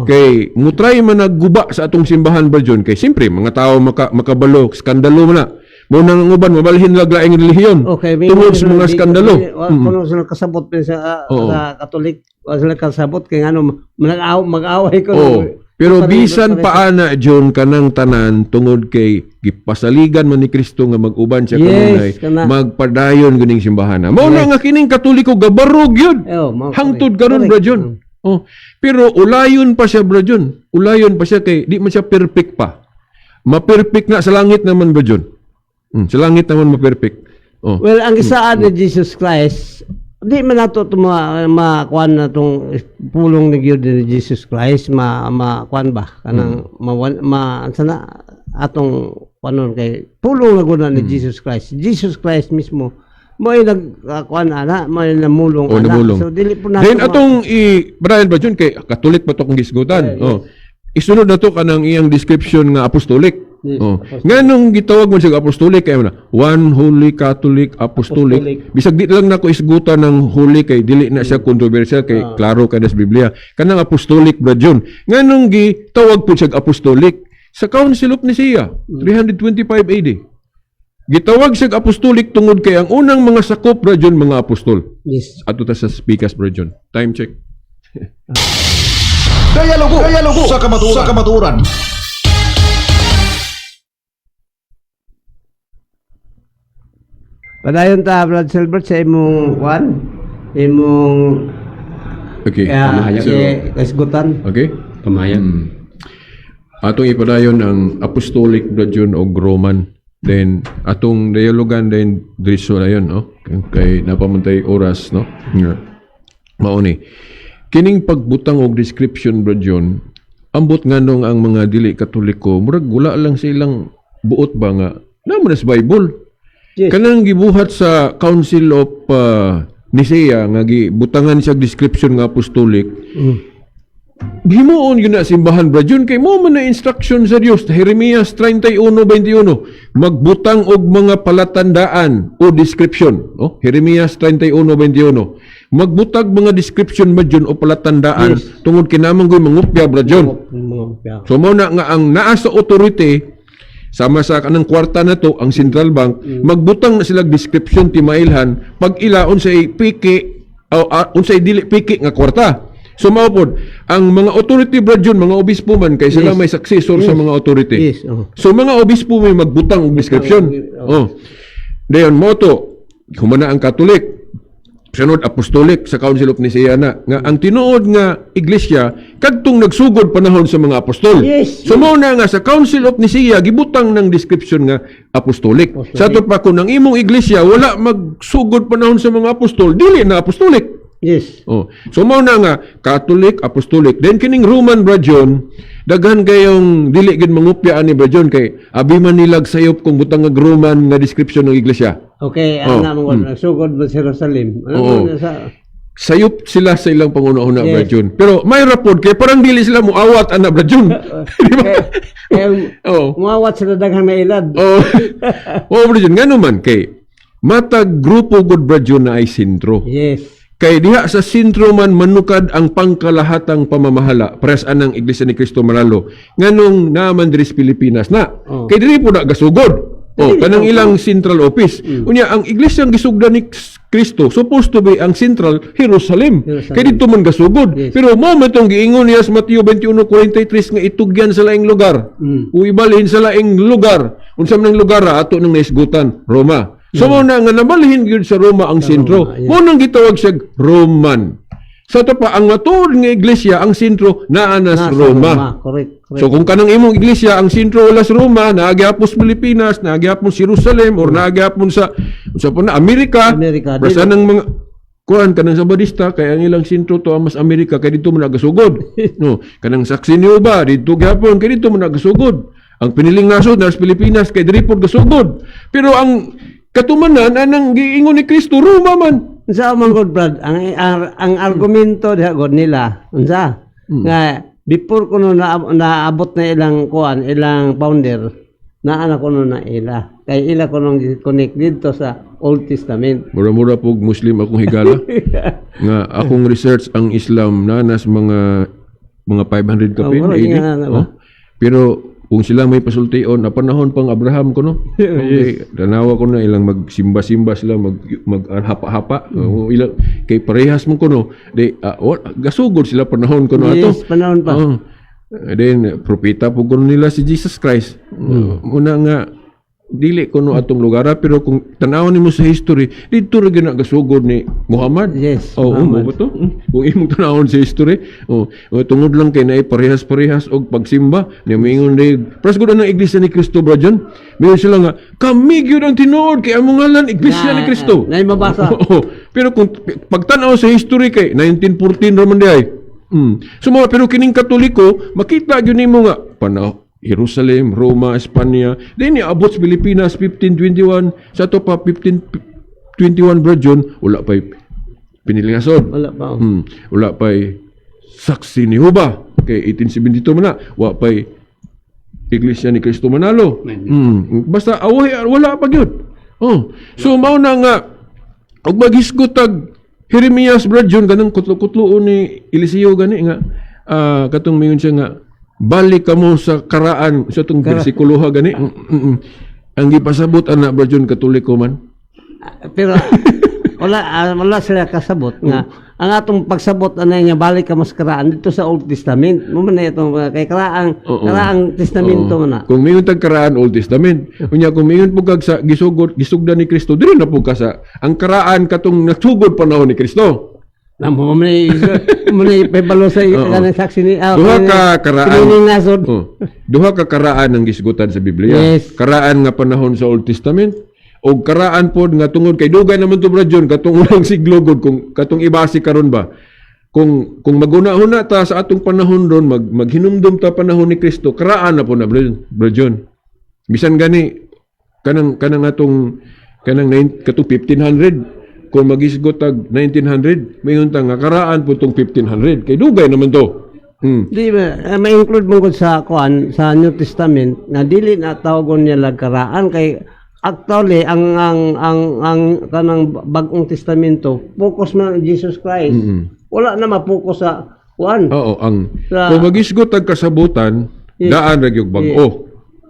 Kay mutry man nagguba sa atong simbahan, Brad John, kay siyempre mga tao makabalo, skandalo man na. Mo nang ang uban mabalhin lag laing relihiyon Okay, tungod sa mga skandalo. Kuno sila kasabot pin sa, sa Katolik, wa sila kasabot kay ngano mag-away ko. Oo. Pero bisan pa ana, John, kanang tanan tungod kay gipasaligan man ni Kristo nga mag-uban siya kanunay, kana. magpadayon guning simbahan. Mao na nga kining Katoliko gabarog yun. Eh, oh, mao, Hangtod correct. karon, Correct. Brad John. Oh. Pero ulayon pa siya, Brad John. Ulayon pa siya kay di man siya perfect pa. Ma-perfect na sa langit naman, Brad John. Sa langit naman ma-perfect. Oh. Well, ang gisaad ni Jesus Christ, di man nato ito makuan na tong pulong ni gyud ni Jesus Christ, ma makuan ba kanang ma sana atong kuanon kay pulong na gud na ni Jesus Christ. Jesus Christ mismo mo ay nagkuan ana, mo ay namulong Oh, ana. namulong. So dili po nato Then atong i Brian ba John kay Katolik pa to kung gisgutan. Oh. Isunod na to kanang iyang description nga apostolic. Yes, Oh. apostolic. Nganong gitawag man siya apostolic kay na one holy Catholic apostolic. Apostolic. Bisag di lang nako isgutan ng holy kay dili na siya controversial kay klaro kay sa Biblia. Kanang apostolic, Brad John. Nganong gitawag po siya apostolic sa Council of Nicaea 325 AD. Gitawag siya apostolic tungod kay ang unang mga sakop, Brad John, mga apostol. Ato ta sa speakers, Brad John. Time check. Dialogo, dialogo sa kamatuoran, sa kamatuoran. Padayon ta, Brad Silbert, sa imong kuan, imong Okay. uh, So, kasgutan. Okay? Pamaya. Atong ipadayon ang apostolic, Brad John, og Roman. Then atong dialogan then diretso na yun, no? Kay napamuntay oras, no? Yeah. Mao ni. Kining pagbutang og description, Brad John, ambot nganong ang mga dili Katoliko murag wala lang sa ilang buot ba nga naa man sa Bible. Kanang gibuhat sa Council of Nicaea nga gibutangan siya description nga apostolic. Himuon yun na simbahan, Brad Jun, kay mo man na instruction sa Dios. Jeremias 31:21, magbutang og mga palatandaan o description, no? Jeremias 31:21, magbutag mga description ba Jun o palatandaan tungod kinamang goy mangupya, Brad Jun. Mga upya. So mo na nga ang naa sa authority, sama sa kanang kwarta na to, ang central bank, magbutang na sila description timailhan pag ila unsay piki o unsay dili piki nga kwarta. So mao pod ang mga authority, Brad Jun, mga obispo man kay sila may successor sa mga authority. So mga obispo may magbutang og description. Oh. Dayon mo to humana ang Catholic, sunod Apostolic sa Council of Nicaea na nga ang tinuod nga iglesia kadtong nagsugod panahon sa mga apostol. So mao na nga sa Council of Nicaea gibutang ng description nga apostolic. Apostolic. Sa ato pa, kung ang imong iglesia wala magsugod panahon sa mga apostol, dili na apostolic. Oh. So mao na nga Catholic, Apostolic. Then kining Roman, Brad John, daghan kayong dili gid mangupya ani, Brad John, kay abi man nilag sayop kung butang nga Roman nga description ng iglesia. Okay, ana mo nagsugod mo sa Jerusalem. Ano mo sa Sayop sila sa ilang panguna-una, Brad Jun. Pero may rapod kay parang dili sila muawat ana, Brad Jun. Di ba? Kaya muawat sila daghang mailad. Oo. Oo, Brad Jun. Ngano man kay matag grupo gud, Brad Jun, na ay sentro. Kay diha sa sentro man manukad ang pangkalahatang pamamahala, pares anang Iglesia ni Cristo Manalo. Nganong naaman diri sa Pilipinas na? Kay diri po na gasugod. Oh, kanang ilang central office. Unya ang iglesia ang gisugdan ni Kristo supposed to be ang central Jerusalem. Jerusalem. Kay didto man gasugod. Pero mo man tong giingon niya sa Mateo 21:43 nga itugyan sa laing lugar. O ibalhin sa laing lugar. Unsa man ang lugar ato nang naisgutan? Roma. So mo na nga nabalhin gyud sa Roma ang sentro. Roma, yes. Mo nang gitawag siya Roman. Sa ato pa ang matuod nga iglesia, ang sentro naa na sa Nasa Roma. Correct. So kung kanang imong iglesia ang sentro wala sa Roma, naa gyapon sa Pilipinas, naa gyapon sa Jerusalem or naa gyapon sa unsa po na Amerika. Amerika, Basta nang mga kuan kanang sa Badista kay ang ilang sentro to mas Amerika kay dito man nagasugod. No, kanang Saksi ni Jehova dito gyapon kay dito man nagasugod. Ang Piniling Nasod na sa Pilipinas kay diri pod gasugod. Pero ang katumanan anang giingon ni Kristo, Roma man. Unsa man god, Brad, ang argumento diha god nila, unsa? Nga before kuno na naabot na ilang kuan, ilang founder, naa na kuno na ila. Kay ila kuno connect didto sa Old Testament. Mura-mura pug Muslim akong higala nga akong research, ang Islam na nas mga 500 kapin Oh, mura AD. nga na ba? Oh. Pero kung sila may pasultion na panahon pang Abraham ko, no. Okay, tanawa ko na ilang magsimba-simba sila, mag mag hapa-hapa. Oh, ilang kay parehas mo kuno. Di gasugod sila panahon kuno ato. Yes, panahon pa. Oh. And then propeta po kuno nila si Jesus Christ. Una nga dili kuno atong lugar ah, pero kung tan-awon nimo sa history, didto ra gyud na gasugod ni Muhammad. Yes, Oh, Muhammad. mo ba to? Kung imong tanawon sa history, oh, tungod lang kay naay parehas-parehas og pagsimba, ni moingon day, pras gud ang Iglesia ni Kristo, Brad John. Mayon sila nga kami gyud ang tinuod kay among ngalan Iglesia ni Kristo. Na mabasa. Oo. Pero kung pagtan-aw sa history kay 1914 ra man diay. So mga pero kining Katoliko, makita gyud nimo nga panaw Jerusalem, Roma, Espanya, then niabot sa Pilipinas 1521. Sa ato pa 1521, Brad John, wala pa Piniling Nasod. Wala pa. Oh. Wala pa'y Saksi ni Jehova. Kay 1872 man na. Wa pa'y Iglesia ni Cristo Manalo. Basta away wala pa gyud. Oh. So mao na nga og maghisgot tag Jeremias, Brad John, ganang kutlo-kutlo ni Eliseo gani nga katong mingon siya nga balik kamo sa karaan sa tong bersikulo ha gani. Ang gipasabot ana, Brad John, Katoliko man. Pero wala sila kasabot nga ang atong pagsabot anay nga balik ka mas karaan dito sa Old Testament mo man na itong kay karaang karaang testamento man na. Kung mingon tag karaan, Old Testament. Unya kung mingon po kag sa gisugod gisugdan ni Kristo, dili na po ka sa ang karaan katong nagsugod panahon ni Kristo. Na mo man ni pabalo sa kanang saksi ni Duha ka karaan. Piniling Nasod. Oh. Duha ka karaan ang gisgutan sa Biblia. Karaan nga panahon sa Old Testament o karaan pod nga tungod kay dugay naman to, Brad John, katong unang siglo gud, kung katong ibase karon ba. Kung maguna-huna ta sa atong panahon ron, maghinumdum ta panahon ni Kristo, karaan na po na, Brad John. Bisan gani kanang kanang atong Kanang nine, katong 1500, kung magisgot tag 1900, mayon ta nga karaan po tong 1500 kay dugay naman to. Di ba, ma-include mo gud sa kuan sa New Testament na dili na tawagon niya lagkaraan kay actually ang kanang Bagong Testamento focus man ang Jesus Christ. Wala na ma-focus sa kuan. Oo, ang Sa- kung magisgot tag kasabutan, daan ra gyud bag-o.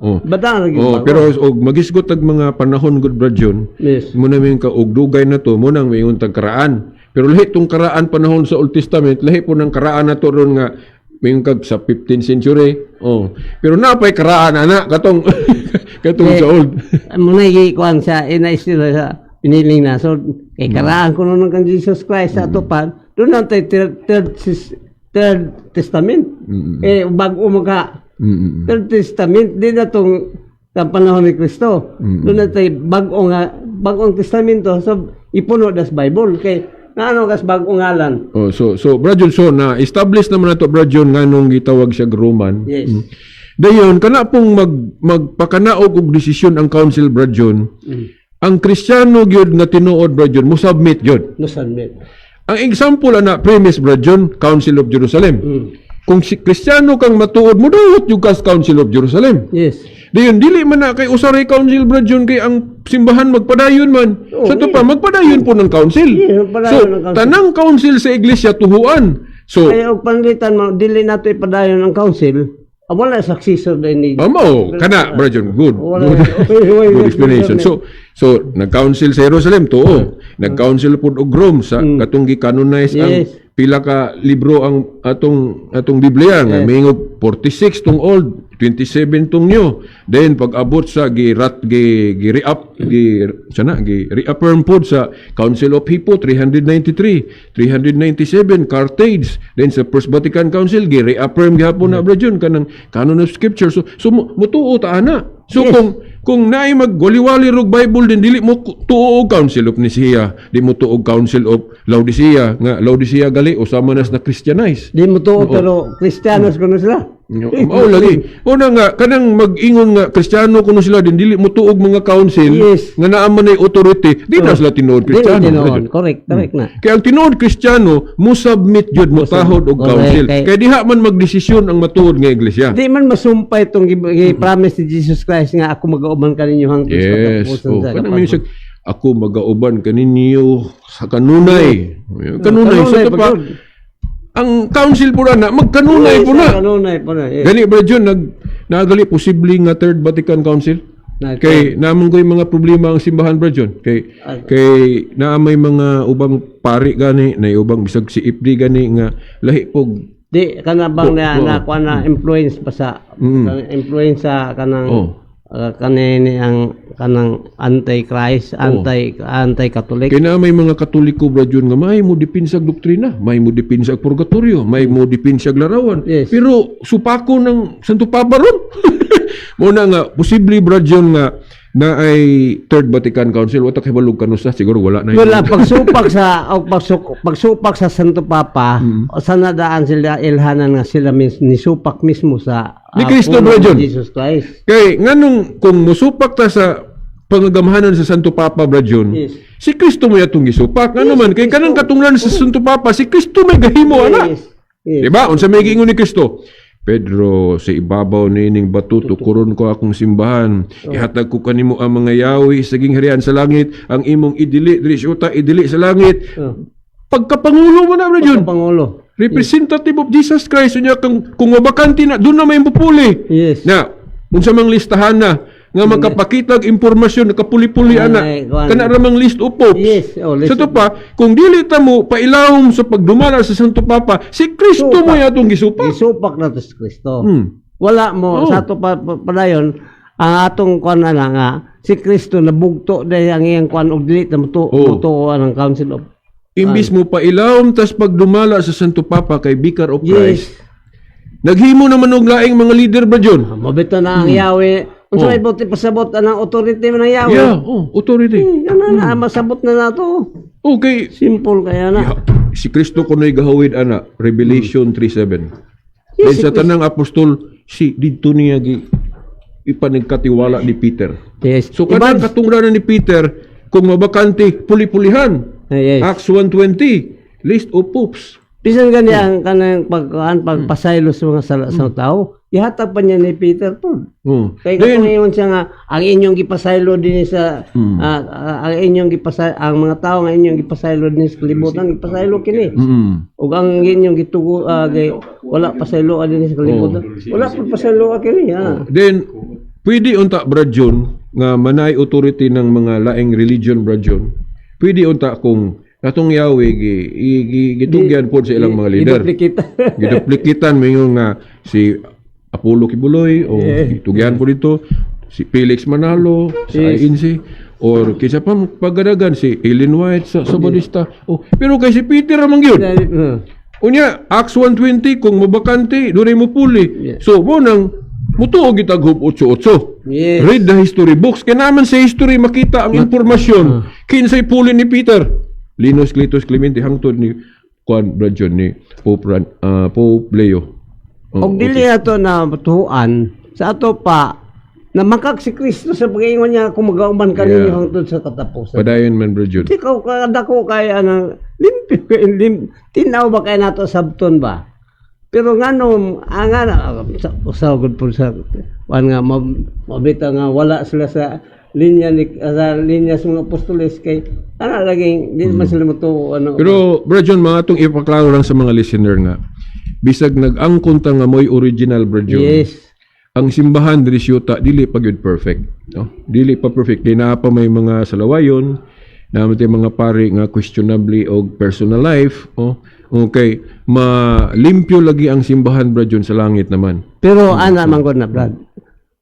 Oh. Bata ra gyud Oh, bago. pero og magisgot tag mga panahon gud, Brad Jun, muna may ka og dugay na to, mo nang mayon tag karaan. Pero lahi tong karaan panahon sa Old Testament, lahi po ng karaan na to ron nga mayon kag sa 15th century. Oh. Pero napay karaan ana katong katong sa Old. Muna gi kuan sa ina sila sa piniling na. So kay karaan kuno ng kang Jesus Christ sa ato pa, doon ang third Testament. Eh bago mo ka Third Testament di na tong sa panahon ni Kristo. Doon na tayo bago nga bagong testamento, so ipuno das Bible kay naano kas bagong ngalan. Oh, so Brad Jun, so na establish naman nato, Brad Jun, nganong gitawag siya Roman. Yes. Dayon kana pong magpakanaog og desisyon ang council, Brad Jun. Ang Kristiyano gyud nga tinuod, Brad Jun, mo submit gyud. No submit. Ang example ana premise, Brad Jun, Council of Jerusalem. Kung si Kristiyano kang matuod mo dawat yung kas Council of Jerusalem. Dayon dili man na kay usaray council, Brad Jun, kay ang simbahan magpadayon man. Oo, Sa to pa magpadayon po ng council. Yeah, magpadayon So ng council. tanang council sa iglesia tuhuan. So Kaya og panglitan mo dili nato ipadayon ang council, wala successor din ni Amo, kana, Brad Jun, good. Wala. Good, Wala. good explanation. So nag-council sa Jerusalem tuo. Nag-council pud og Rome sa katong gi-canonize ang pila ka libro ang atong Biblia nga miingog 46 tong Old, 27 tong New. Then pag abot sa gi rat gi gi re-up gi sana gi reaffirm pod sa Council of Hippo 393, 397 Carthage. Then sa First Vatican Council gi reaffirm gihapon na, Brad Jun, kanang canon of scripture. So mutuo ta ana. So kung naay magwali-wali rog Bible din dili mo tuo og Council of Nicaea, di mo tuo og Council of Laodicea nga Laodicea gali usama nas na Christianize. Di mo tuo pero Kristiyanos kuno sila. Mao lagi. Una nga kanang mag-ingon nga Kristiyano kuno sila din dili mo tuog mga council nga naa man ay authority, di na sila tinuod Di mo Kristiyano. tinuod. Correct, correct na. Kaya ang tinuod Kristiyano mo submit jud, mo tahod og Correct. council. Kay diha man magdesisyon ang matuod nga iglesia. Di man masumpay itong gi-promise ni Jesus Christ nga ako mag-auban kaninyo hangtod sa katapusan Oh, sa kanang kapanahon. may siya, ako magauban kaninyo sa kanunay. Kanunay sa Kanunay ito pa. pa gyud. Ang council po na magkanunay Yes, po na. Kanunay po na. Yes. Gani ba Jun, nagali posible nga Third Vatican Council? Kay naman ko yung mga problema ang simbahan, Brad John. Kay Ay. kay naa may mga ubang pari gani, na ubang bisag si Ifdi gani nga lahi pog Di kana bang na Oo. na kuan na influence pa sa kanang influence sa kanang kanini ang kanang anti-Christ, anti-Catholic. Kay naa may mga Katoliko, Brad John, nga may mo depensa og doktrina, may mo depensa og purgatorio, may mo depensa og larawan. Pero supako ng Santo Papa ron. Mo na nga posible, Brad John, nga na ay Third Vatican Council, wa ta kahibalo kanusa, siguro wala na yun. Wala pagsupak sa o pagsupak sa Santo Papa, sa nadaan sila ilhanan nga sila nisupak mismo sa Ni Cristo, puno Brad ni John. Jesus Christ. Kay nganong kung musupak ta sa pangagamhanan sa Santo Papa, Brad John, si Kristo mo yatong gisupak. Ngano man kay kanang katunglan sa Santo Papa, si Kristo may gahimo ana. Yes. Diba? Unsa may giingon ni Kristo? Pedro, sa ibabaw nining bato tukuron ko akong simbahan. Ihatag ko kanimo ang mga yawi sa gingharian sa langit, ang imong idili diri sa yuta, idili sa langit. Pagkapangulo mo na, Brad John. Pangulo. Representative of Jesus Christ unya kung mabakante na doon na may pupuli. Na unsa mang listahan na nga makapakitag impormasyon nakapuli-puli Ay, ana kuan. kana ra mang list of popes. Yes, oh, list Sa to of pa kung dili ta mo pailawom sa pagdumala sa Santo Papa, si Kristo Supak. mo yatong gisupak. Gisupak na to si Kristo. Wala mo sa ato pa padayon ang atong kuan na lang nga si Kristo nabugto dahil ang iyang kuan og dili ta mo mutuo ang Council of Imbis mo pailawom tas pagdumala sa Santo Papa kay Vicar of Christ. Naghimo naman og laing mga leader ba John? Mabito na ang Yahweh. Unsa may buti pasabot anang authority man ang Yahweh? Yeah, oh, authority. Ano na masabot na nato. Okay. Simple kaya na. Yeah. Si Kristo kuno'y gahawid ana, Revelation 3:7. Yes, Then si sa tanang apostol si didto niya gi ipanagkatiwala ni Peter. Yes. So kanang katungdanan ni Peter, Kung mabakante, puli-pulihan. Acts 1:20, list of popes. Bisan gani ang kanang pagkuan, pagpasaylo sa mga sala sa tao, ihatag pa niya ni Peter po. Kay Then, katong ingon siya nga ang inyong gipasaylo din sa ang inyong gipasay ang mga tao nga inyong gipasaylo din sa kalibutan, gipasaylo kini. Ug ang inyong gitugo wala pasaylo din sa kalibutan. Wala pud pasaylo kini ha. Then, pwede unta, Brad John, nga manay authority ng mga laing religion, Brad John. Pwede unta kung katong Yahweh gitugyan pod sa ilang mga leader. Giduplicate. Giduplikitan, moingon nga si Apollo Quiboloy o gitugyan po dito si Felix Manalo sa INC or kaysa pa pagadagan si Ellen White sa Badista. Oh, pero kay si Peter ramang yun. Unya, Acts 1:20, kung mabakante, dunay mo puli. So, mo nang mutuo gitag Hope 88. Read the history books. Kaya naman sa history makita ang impormasyon. Kinsay puli ni Peter? Linus, Cletus, Clemente, hangtod ni Juan, Brad John, ni Pope Leo. Oh, Og dili ato na tuan sa ato pa na makak si Kristo sa pag-ingon niya kung magauman kaninyo hangtod sa katapusan. Padayon man, Brad John. Di ka kadako kay anang limpyo kay tinaw ba kay nato sabton ba? Pero ngano ang nga sa usaw gud po sa kuan nga mabita nga wala sila sa linya ni sa linya sa mga apostoles kay ana laging di man sila motuo ano. Pero Brad John, mga atong ipaklaro lang sa mga listener nga bisag nag-angkon ta nga mo'y original, Brad John. Ang simbahan diri siyuta dili pa gyud perfect, no? Dili pa perfect kay naa pa may mga salawayon, naa man tay mga pari nga questionably og personal life, oh. Okay, malimpyo lagi ang simbahan, Brad John, sa langit naman. Pero ana man gud na, Brad.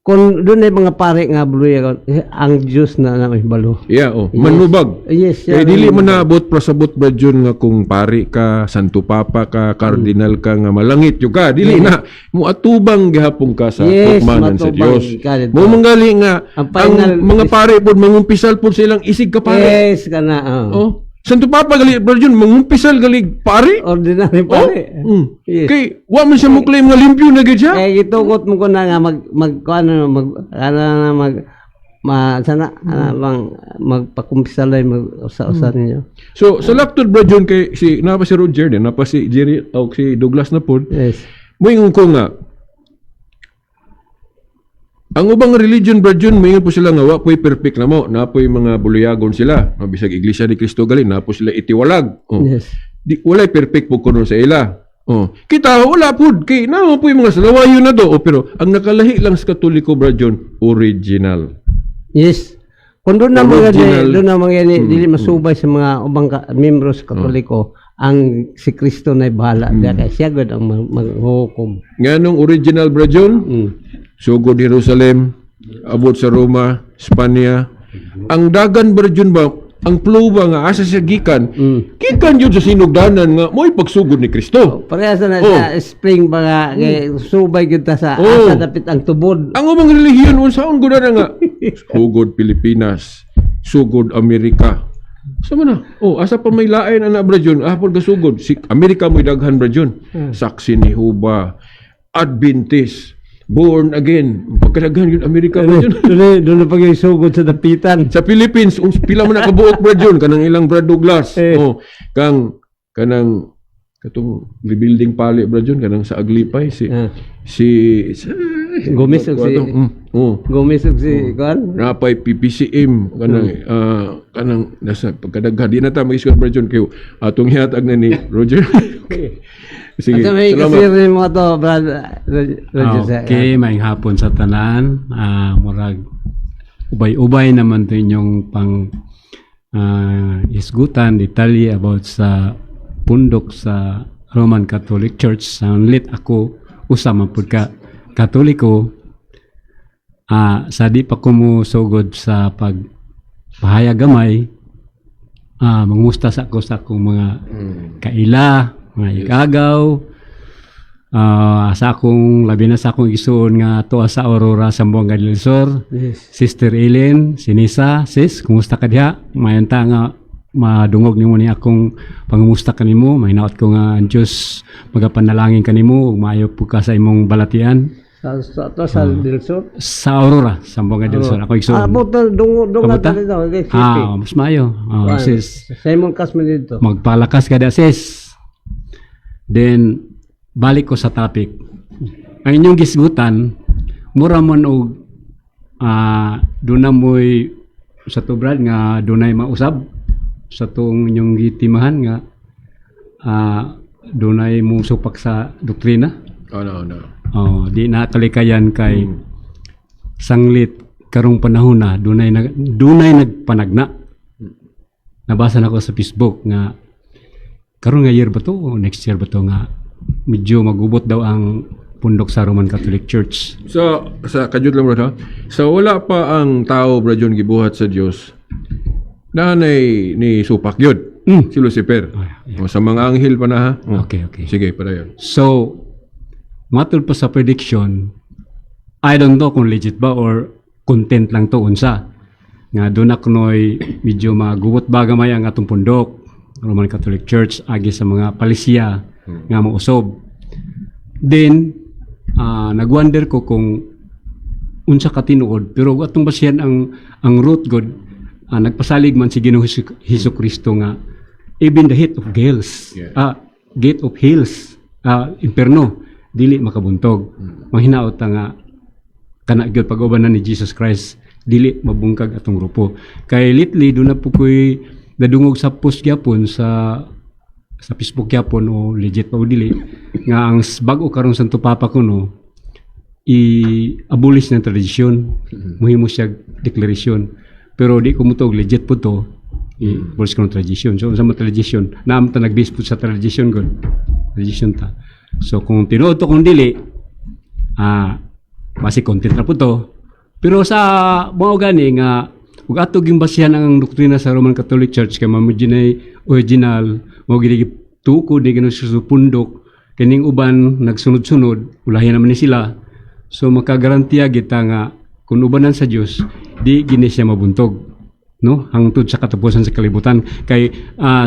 Kung doon ay mga pare nga buluya, ang Diyos na na may balo. Yeah, oh, manubag. Kay dili man naabot prasabot, Brad John, nga kung pari ka, Santo Papa ka, kardinal ka nga malangit yung ka. Dili na muatubang gihapon ka sa hukmanan sa Matubang Dios. ka dito. Mo manggali nga Ang ang mga pare pod mangumpisal pod silang isig ka pare. Yes, kana. Oh. Oh. Santo Papa gali, Brad John, mangumpisal gali pare. Ordinary Oh. pare. Kay wa man siya mo claim nga limpyo na gid siya. Eh gitugot mo ko na nga mag mag ano mag ano na mag ma sana ano bang magpakumpisalay mag usa-usa ninyo. So sa laktod, Brad John, kay si napa si Roger din, napa si Jerry o si Douglas na pod. Moingon ko nga ang ubang religion, Brad John, moingon po sila nga wa po'y perfect na mo, na po'y mga buluyagon sila. No, bisag Iglesia ni Cristo gali, na po sila itiwalag. Oh. Di walay perfect po kuno sa ila. Oh. Kita wala pud kay naa po yung mga salawayon na do. Oh, pero ang nakalahi lang sa Katoliko, Brad John, original. Yes. Kung doon na mga Original. doon na mga dili masubay sa mga ubang membro sa Katoliko, ang si Kristo na bahala. Kaya siya gud ang maghukom. Nganong original, Brad John? Sugod Jerusalem, abot sa Roma, Spanya. Ang dagan, Brad John, ba, ang flow ba nga asa siya gikan? Gikan yun sa sinugdanan nga mo'y pagsugod ni Kristo. Parehas na sa spring ba nga kay subay gyud ta sa asa dapit ang tubod. Ang ubang relihiyon unsaon gud na nga sugod Pilipinas, sugod Amerika. Sa man na? Oh, asa pa may lain ana, Brad John? Ah, pud gasugod si Amerika mo'y daghan, Brad John. Saksi ni Huba, Adventist, born again. Pagkadaghan yun Amerika, Brad John. Doon na pag sugod sa dapitan. Sa Philippines, pila man na kabuok, Brad John, kanang ilang Brad Douglas. Oh, kang kanang katong rebuilding pali, Brad John, kanang sa Aglipay si si, sa, Gomez og si Oh. Gomez og si kuan. Napay PPCM kanang kanang nasa pagkadaghan di na ta mag-istorya, Brad John, kayo atong hihatag na ni Roger. Sige, At may salamat. kasir mo to, Brad Roger. Okay, maayong hapon sa tanan. Murag ubay-ubay naman to inyong pang isgutan detalye about sa pundok sa Roman Catholic Church. Sa lit ako usa man pud ka Katoliko. Sa di pa ko mo sugod sa pag pahayag gamay, mangumusta sa ako sa akong mga kaila, mga ikagaw, sa akong labi na sa akong igsuon nga tuwa sa Aurora, Zamboanga del Sur. Sister Ellen, Sinisa, sis, kumusta ka diha? Mayon ta nga madungog nimo ni akong pangumusta kanimo. Mahinaot ko nga ang Dios magapanalangin kanimo ug maayo pud ka sa imong balatian. Sa Del Sur. Sa Aurora, sa Zamboanga del Sur. Ako igsoon. Ah, buta dungo dungo Kabuta? dito, city. Ah, mas maayo. Oh, sis. Simon Casman dito. Magpalakas ka da, sis. Then balik ko sa topic. Ang inyong gisgutan, mura man og doon na mo'y sa to, Brad, nga dunay mausab sa tong inyong gitimahan nga dunay mo supak sa doktrina. Oh, no. Oh, di na kalikayan kay sanglit karong panahon na dunay nagpanagna. Nabasa na ko sa Facebook nga karon nga year ba to o next year ba to nga medyo magubot daw ang pundok sa Roman Catholic Church. So, sa kadyot lang, bro, ha? So, wala pa ang tao, bro, John, gibuhat sa Dios naanay ni supak yun. Si Lucifer. Ay. O, sa mga anghel pa na, ha? O. Okay. Sige, para yun. So, matol pa sa prediction, I don't know kung legit ba or content lang to unsa. Nga doon na kunoy medyo maguwot ba gamay ang atong pundok, Roman Catholic Church, agi sa mga palisiya nga mausob. Then, nagwonder ko kung unsa ka tinuod, pero atong basihan ang root god, nagpasalig man si Ginoong Hesus Kristo nga even the heat of gales, gate of hills, imperno dili makabuntog. Manghinaot ta nga kana gyud pag-uban na ni Jesus Christ dili mabungkag atong grupo kay lately do na po ko'y nadungog sa post gyapon sa Facebook gyapon, o legit pa o dili, nga ang bag-o karon Santo Papa kuno i-abolish ng tradisyon, muhimo siya deklarasyon, pero di ko mutuo legit po to i-abolish ko ng tradisyon. So unsa man tradisyon naam ta, nag-base po sa tradisyon gud, tradisyon ta. So kung tinuod to, kung dili, basi content na po to. Pero sa mao gani nga ug ato ging basihan ang doktrina sa Roman Catholic Church kay mao nay original, mao gini tukod ni Ginoong Jesus pundok, kining uban nagsunod-sunod, ulahin naman ni sila. So makagarantiya kita nga kung ubanan sa Dios di gini siya mabuntog, no, hangtod sa katapusan sa kalibutan kay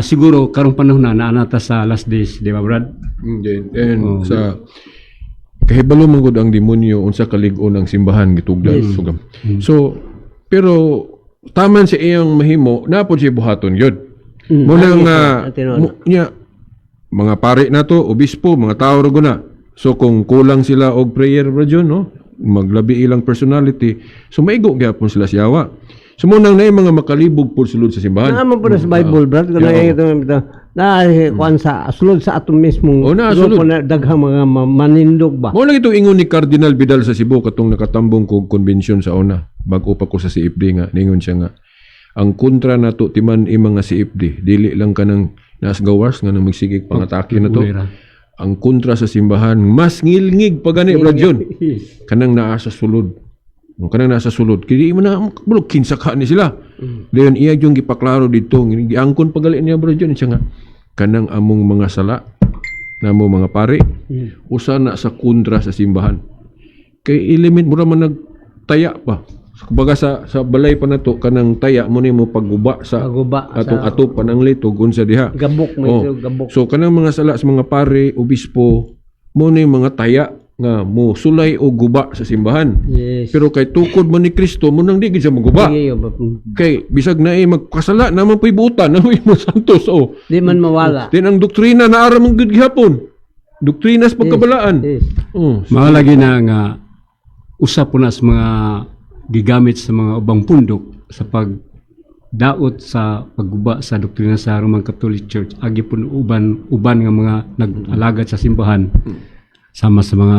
siguro karong panahon na naanata sa last days, di ba, Brad? And sa kahibalo man gud ang demonyo unsa kalig-on ang simbahan gitugdan. So, so pero taman sa iyang mahimo na pod siya buhaton yun. Mo nang tinuod. Nya, mga pare na to, obispo, mga tao ra guna. So kung kulang sila og prayer, bro John, no? Maglabi ilang personality. So maigo gyapon sila siyawa. So mo nang naay mga makalibog pod sulod sa simbahan. Naa man po na sa Bible, Brad, kung ito na kuan sa sulod sa atong mismong Oh, naa, grupo sulod. na daghang mga manindog ba. Mao lang itong ingon ni Cardinal Vidal sa Cebu katong nakatambong kog convention sa una bag-o pa ko sa CFD, nga ningon siya nga ang kontra nato timan i mga CFD dili lang kanang nas gawas nga nang magsigig pangatake na to. Ulira. Ang kontra sa simbahan mas ngilngig pa gani, Brad John, kanang naa sa sulod. No, kanang nasa sulod kay di mo na bulog kinsa ka ni sila. Dayon iya yung gipaklaro dito, giangkon pagali niya, Brad John, siya nga kanang among mga sala namo mga pare usa na sa kontra sa simbahan kay element mura man nagtaya pa. Kumbaga sa balay pa nato kanang taya mo nimo pagguba sa Pagguba sa- atong atop panang litog unsa diha. Gabok may Oh. gabok. So kanang mga sala sa mga pare, obispo, mo ni mga taya nga mo sulay o guba sa simbahan. Pero kay tukod mo ni Kristo, mo nang di gid siya maguba. Sige, yun ba? Kay bisag na eh magkasala naman po'y buutan, naman mo santos oh. Di man mawala. Then ang doktrina na ara man gud gihapon. Doktrina sa pagkabalaan. Yes. Oh, Mao lagi na nga usa po na sa mga gigamit sa mga ubang pundok sa pagdaot sa pagguba sa doktrina sa Roman Catholic Church agi po uban uban nga mga nag-alagad sa simbahan sama sa mga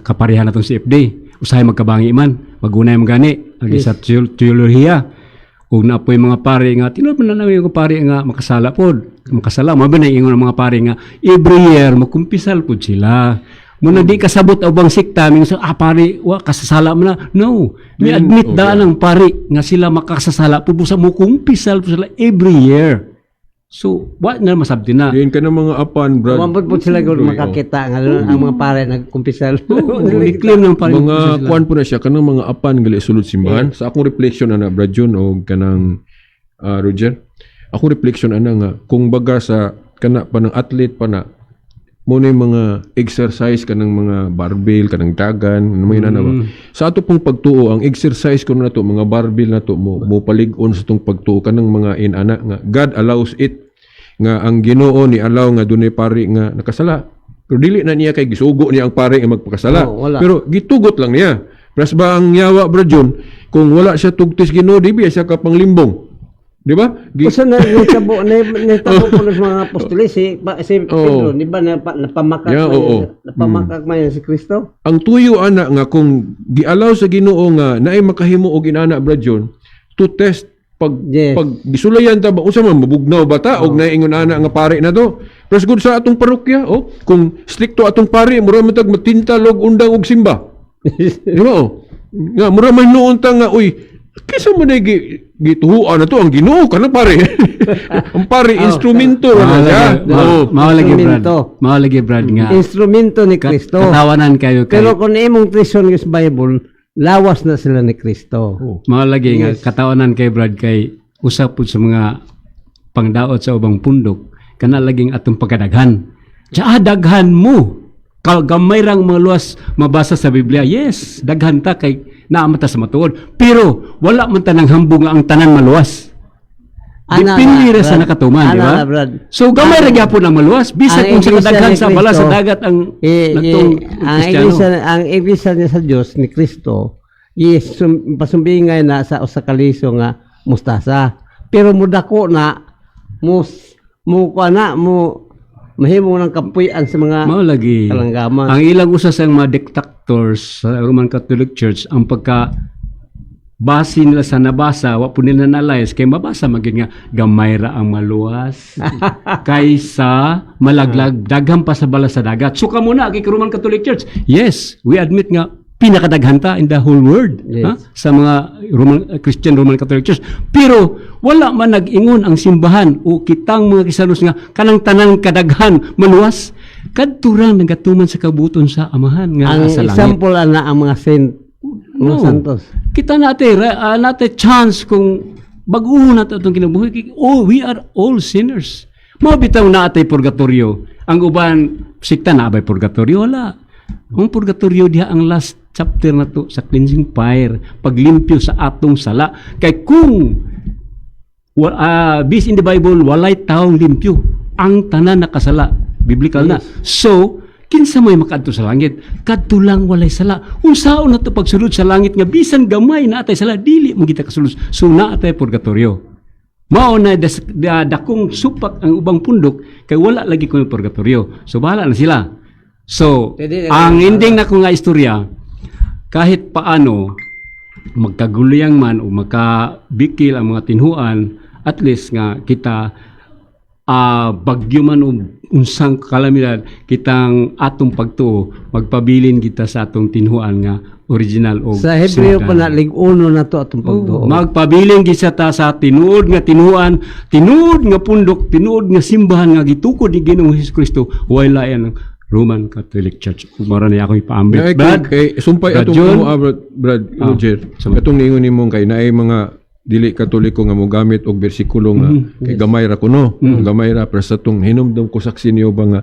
kapareha natong CFD. Usahay magkabangi man, magunay man gani agi sa teolohiya ug na po'y mga pare nga tinuod man na namin yung pare nga makasala pod, makasala. Mao ba na ingon ang mga pare nga every year magkumpisal pod sila mo na di kasabot ang ubang sekta mingon sa pare wa kasasala man na. No, may admit daan ang pare nga sila makasasala pod, busa mo kumpisal pod sila every year. So wa na masabti na. Yun ka ng mga apan, Brad. Umabot po sila kung makakita nga ang mga pare nagkumpisal. I-claim ng pare Mga kumpisal sila. kuan po na siya kanang mga apan gali sulod simbahan. Sa akong reflection ana, Brad John o kanang Roger. Akong reflection ana nga kung baga sa kana pa ng athlete pa na Mao na yung mga exercise kanang mga barbell, kanang dagan, ano may na ba? Sa ato pong pagtuo, ang exercise kuno nato, mga barbell nato mo palig-on sa atong pagtuo kanang mga inana nga God allows it, nga ang Ginoo ni allow nga dunay pari nga nakasala. Pero dili na niya kay gisugo niya ang pari nga magpakasala. Oo, wala. Pero gitugot lang niya. Pras ba ang yawa, Brad Jun, kung wala siya tugtis Ginoo, di ba siya ka panglimbong? Di ba? Usa na nitabo na nitabo po ng mga apostoles si Pedro, di ba napamakak Yeah, man oo. Napamakak man yan si Kristo? Ang tuyo ana nga kung gialaw sa Ginoo nga naay makahimo og inana, Brad John, to test pag pag gisulayan ta ba, unsa man, mabugnaw ba ta og naay ingon ana nga pare na to. Plus good sa atong parokya, oh, kung strikto atong pare, mura man tag matintal og undang og simba, di ba, oh? Nga mura man noon ta nga, uy, kaysa mo na gituhuan na to ang Ginoo kana pare, ang pare instrumento ra na siya. Oo. Mao lagi, Brad. Instrumento. Mao lagi, Brad, nga. Instrumento ni Kristo. Katawanan kayo kay Pero kung imong treason sa Bible, lawas na sila ni Kristo. Mao lagi nga katawanan kay Brad kay usa pud sa mga pangdaot sa ubang pundok kana laging atong pagkadaghan. Tsaa daghan mo. Gamay rang mga luwas mabasa sa Biblia. Yes, daghan ta kay naa man ta sa matuod. Pero wala man ta nang hambog nga ang tanan maluwas. Ana Depende na, ra sa Brad. nakatuman, di Ana ba? na, Brad. So gamay ra gyapon ang maluwas bisan Ang kung sa Iglesia kadaghan ni sa bala sa Cristo, dagat ang nagtong ang Kristiyano. Iglesia niya sa Dios ni Kristo yes, pasumbingay na sa usa ka liso nga mustasa. Pero mudako na mus mo kuha na mo mahimo ng kapuy-an sa mga Mao lagi. kalanggaman. Ang ilang usa sa mga detractors sa Roman Catholic Church, ang pagka base nila sa nabasa, wa po nila na-analyze kay mabasa magid nga gamay ra ang maluwas kaysa malaglag, daghan pa sa bala sa dagat. So kamo na kay Roman Catholic Church. Yes, we admit nga pinakadaghan ta in the whole world, ha, sa mga Roman Christian Roman Catholic Church. Pero wala man nag-ingon ang simbahan o kitang mga Kristiyanos nga kanang tanang kadaghan maluwas. Kadto ra nagatuman sa kabuton sa Amahan nga Ang sa langit. example ana ang mga saint, mga No. santos. Kita natin, natin chance kung baguhon nato itong kinabuhi. Oh, we are all sinners. Mao bitaw na atay purgatorio. Ang uban, sikta na abay purgatorio? Wala. Ang purgatorio diha ang last chapter na to sa cleansing fire, paglimpyo sa atong sala. Kay kung based in the Bible, walay taong limpyo. Ang tanan nakasala. Biblical na. So, kinsa may makaadto sa langit? Kadto lang walay sala. Unsaon na to pagsulod sa langit nga bisan gamay na atay sala, dili mo kita kasulod. So naa tay purgatorio. Mao na dakong supak ang ubang pundok kay wala lagi ko purgatorio. So bahala na sila. So, Pwede na ang ending na ko nga istorya, kahit paano magkaguluyang man o magkabikil ang mga tinhuan, at least nga kita bagyo man o unsang kalamidad, kitang atong pagtuo, magpabilin kita sa atong tinhuan nga original o Sa Hebreo pa na sinugdanan. lig-uno na to atong pagtuo. Magpabilin gid ta sa tinuod nga tinuan, tinuod nga pundok, tinuod nga simbahan nga gitukod ni Ginoong Hesus Kristo, wala yan ang Roman Catholic Church. Mara na ako ipaambit. Naay Brad, kay sumpay Brad atong John. mo, Brad, Brad Roger. Sumay. Atong niingon nimo kay naay mga dili Katoliko nga mogamit og bersikulo nga kay gamay ra kuno, gamay ra, pero sa atong hinumdum ko saksi niyo ba nga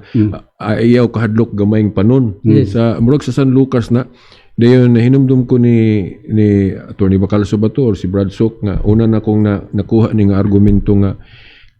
ayaw kahadlok gamayng panon sa murag sa San Lucas na. Dayon hinumdum ko ni Attorney Bacalso ba to or si Brad Sok nga una na kong nakuha ni nga argumento nga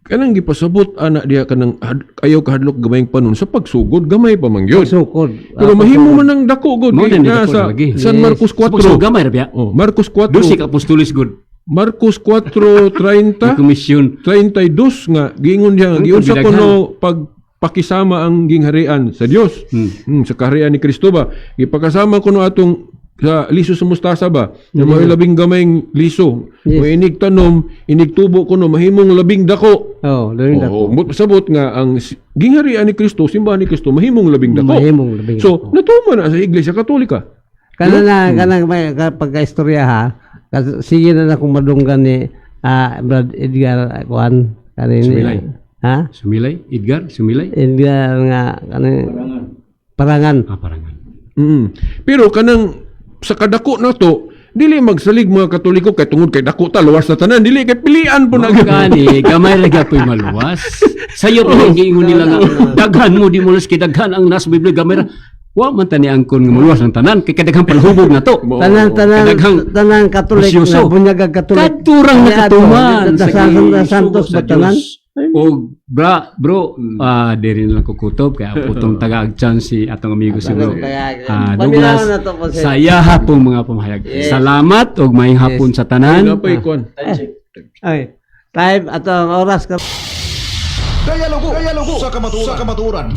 kanang gipasabot ana diha kanang ayaw kahadlok gamayng panon sa pagsugod, gamay pa man gyud. Sukod. Pero mahimo man ang dako god Mao kay na ni na dako sa na lagi. San Marcos 4. Sa gamay ra biya. Oh, Marcos 4. Dusi ka apostoles good. Marcos 4:30 Komisyon. 32 nga giingon diha nga Ang giunsa kabidaghan. kuno pagpakisama ang gingharian sa Dios. Sa kaharian ni Kristo ba? Gipakasama kuno atong sa liso sa mustasa ba? Nga mao'y labing gamayng liso. Yes. Inig tanom, inig tubo kuno mahimong labing dako. Oh, labing dako. Oo, sabot nga ang gingharian ni Kristo, simbahan ni Kristo mahimong labing dako. Mahimong labing So, natuman na sa Iglesia Katolika. Kana na kanang may pagka-istorya ha. Sige na na kung madunggan ni Brad Edgar kuan kanin. Sumilay. Ha? Sumilay, Edgar, sumilay. Edgar nga kanin parangan. Ah, parangan. Pero kanang sa kadako na to, Dili magsalig mga Katoliko kay tungod kay dako ta luwas na tanan, dili kay pilian po na. Mao gani, gamay ra gyapon maluwas. Sayo pa yung giingon nila nga daghan mo di mulas kay daghan ang nasa Biblia, gamay ra. Wa man tani angkon nga maluwas ang tanan kay kadaghan palahubog na to. Tanan tanan Kadaghang tanan Katolik presyoso. na bunyag Katolik. Katurang nakatuman sa sa Santos sa ba tanan? Diyos. O bra, bro, diri na lang kukutob kaya putong taga chance si atong amigo si bro. Paminaw Douglas na to po sir. sa iyaha pong mga pamahayag. Salamat ug maayong hapon sa tanan. Napay kuan. Ay, time atong oras ka. Dialogo, dialogo sa kamatuoran. Sa kamatuoran.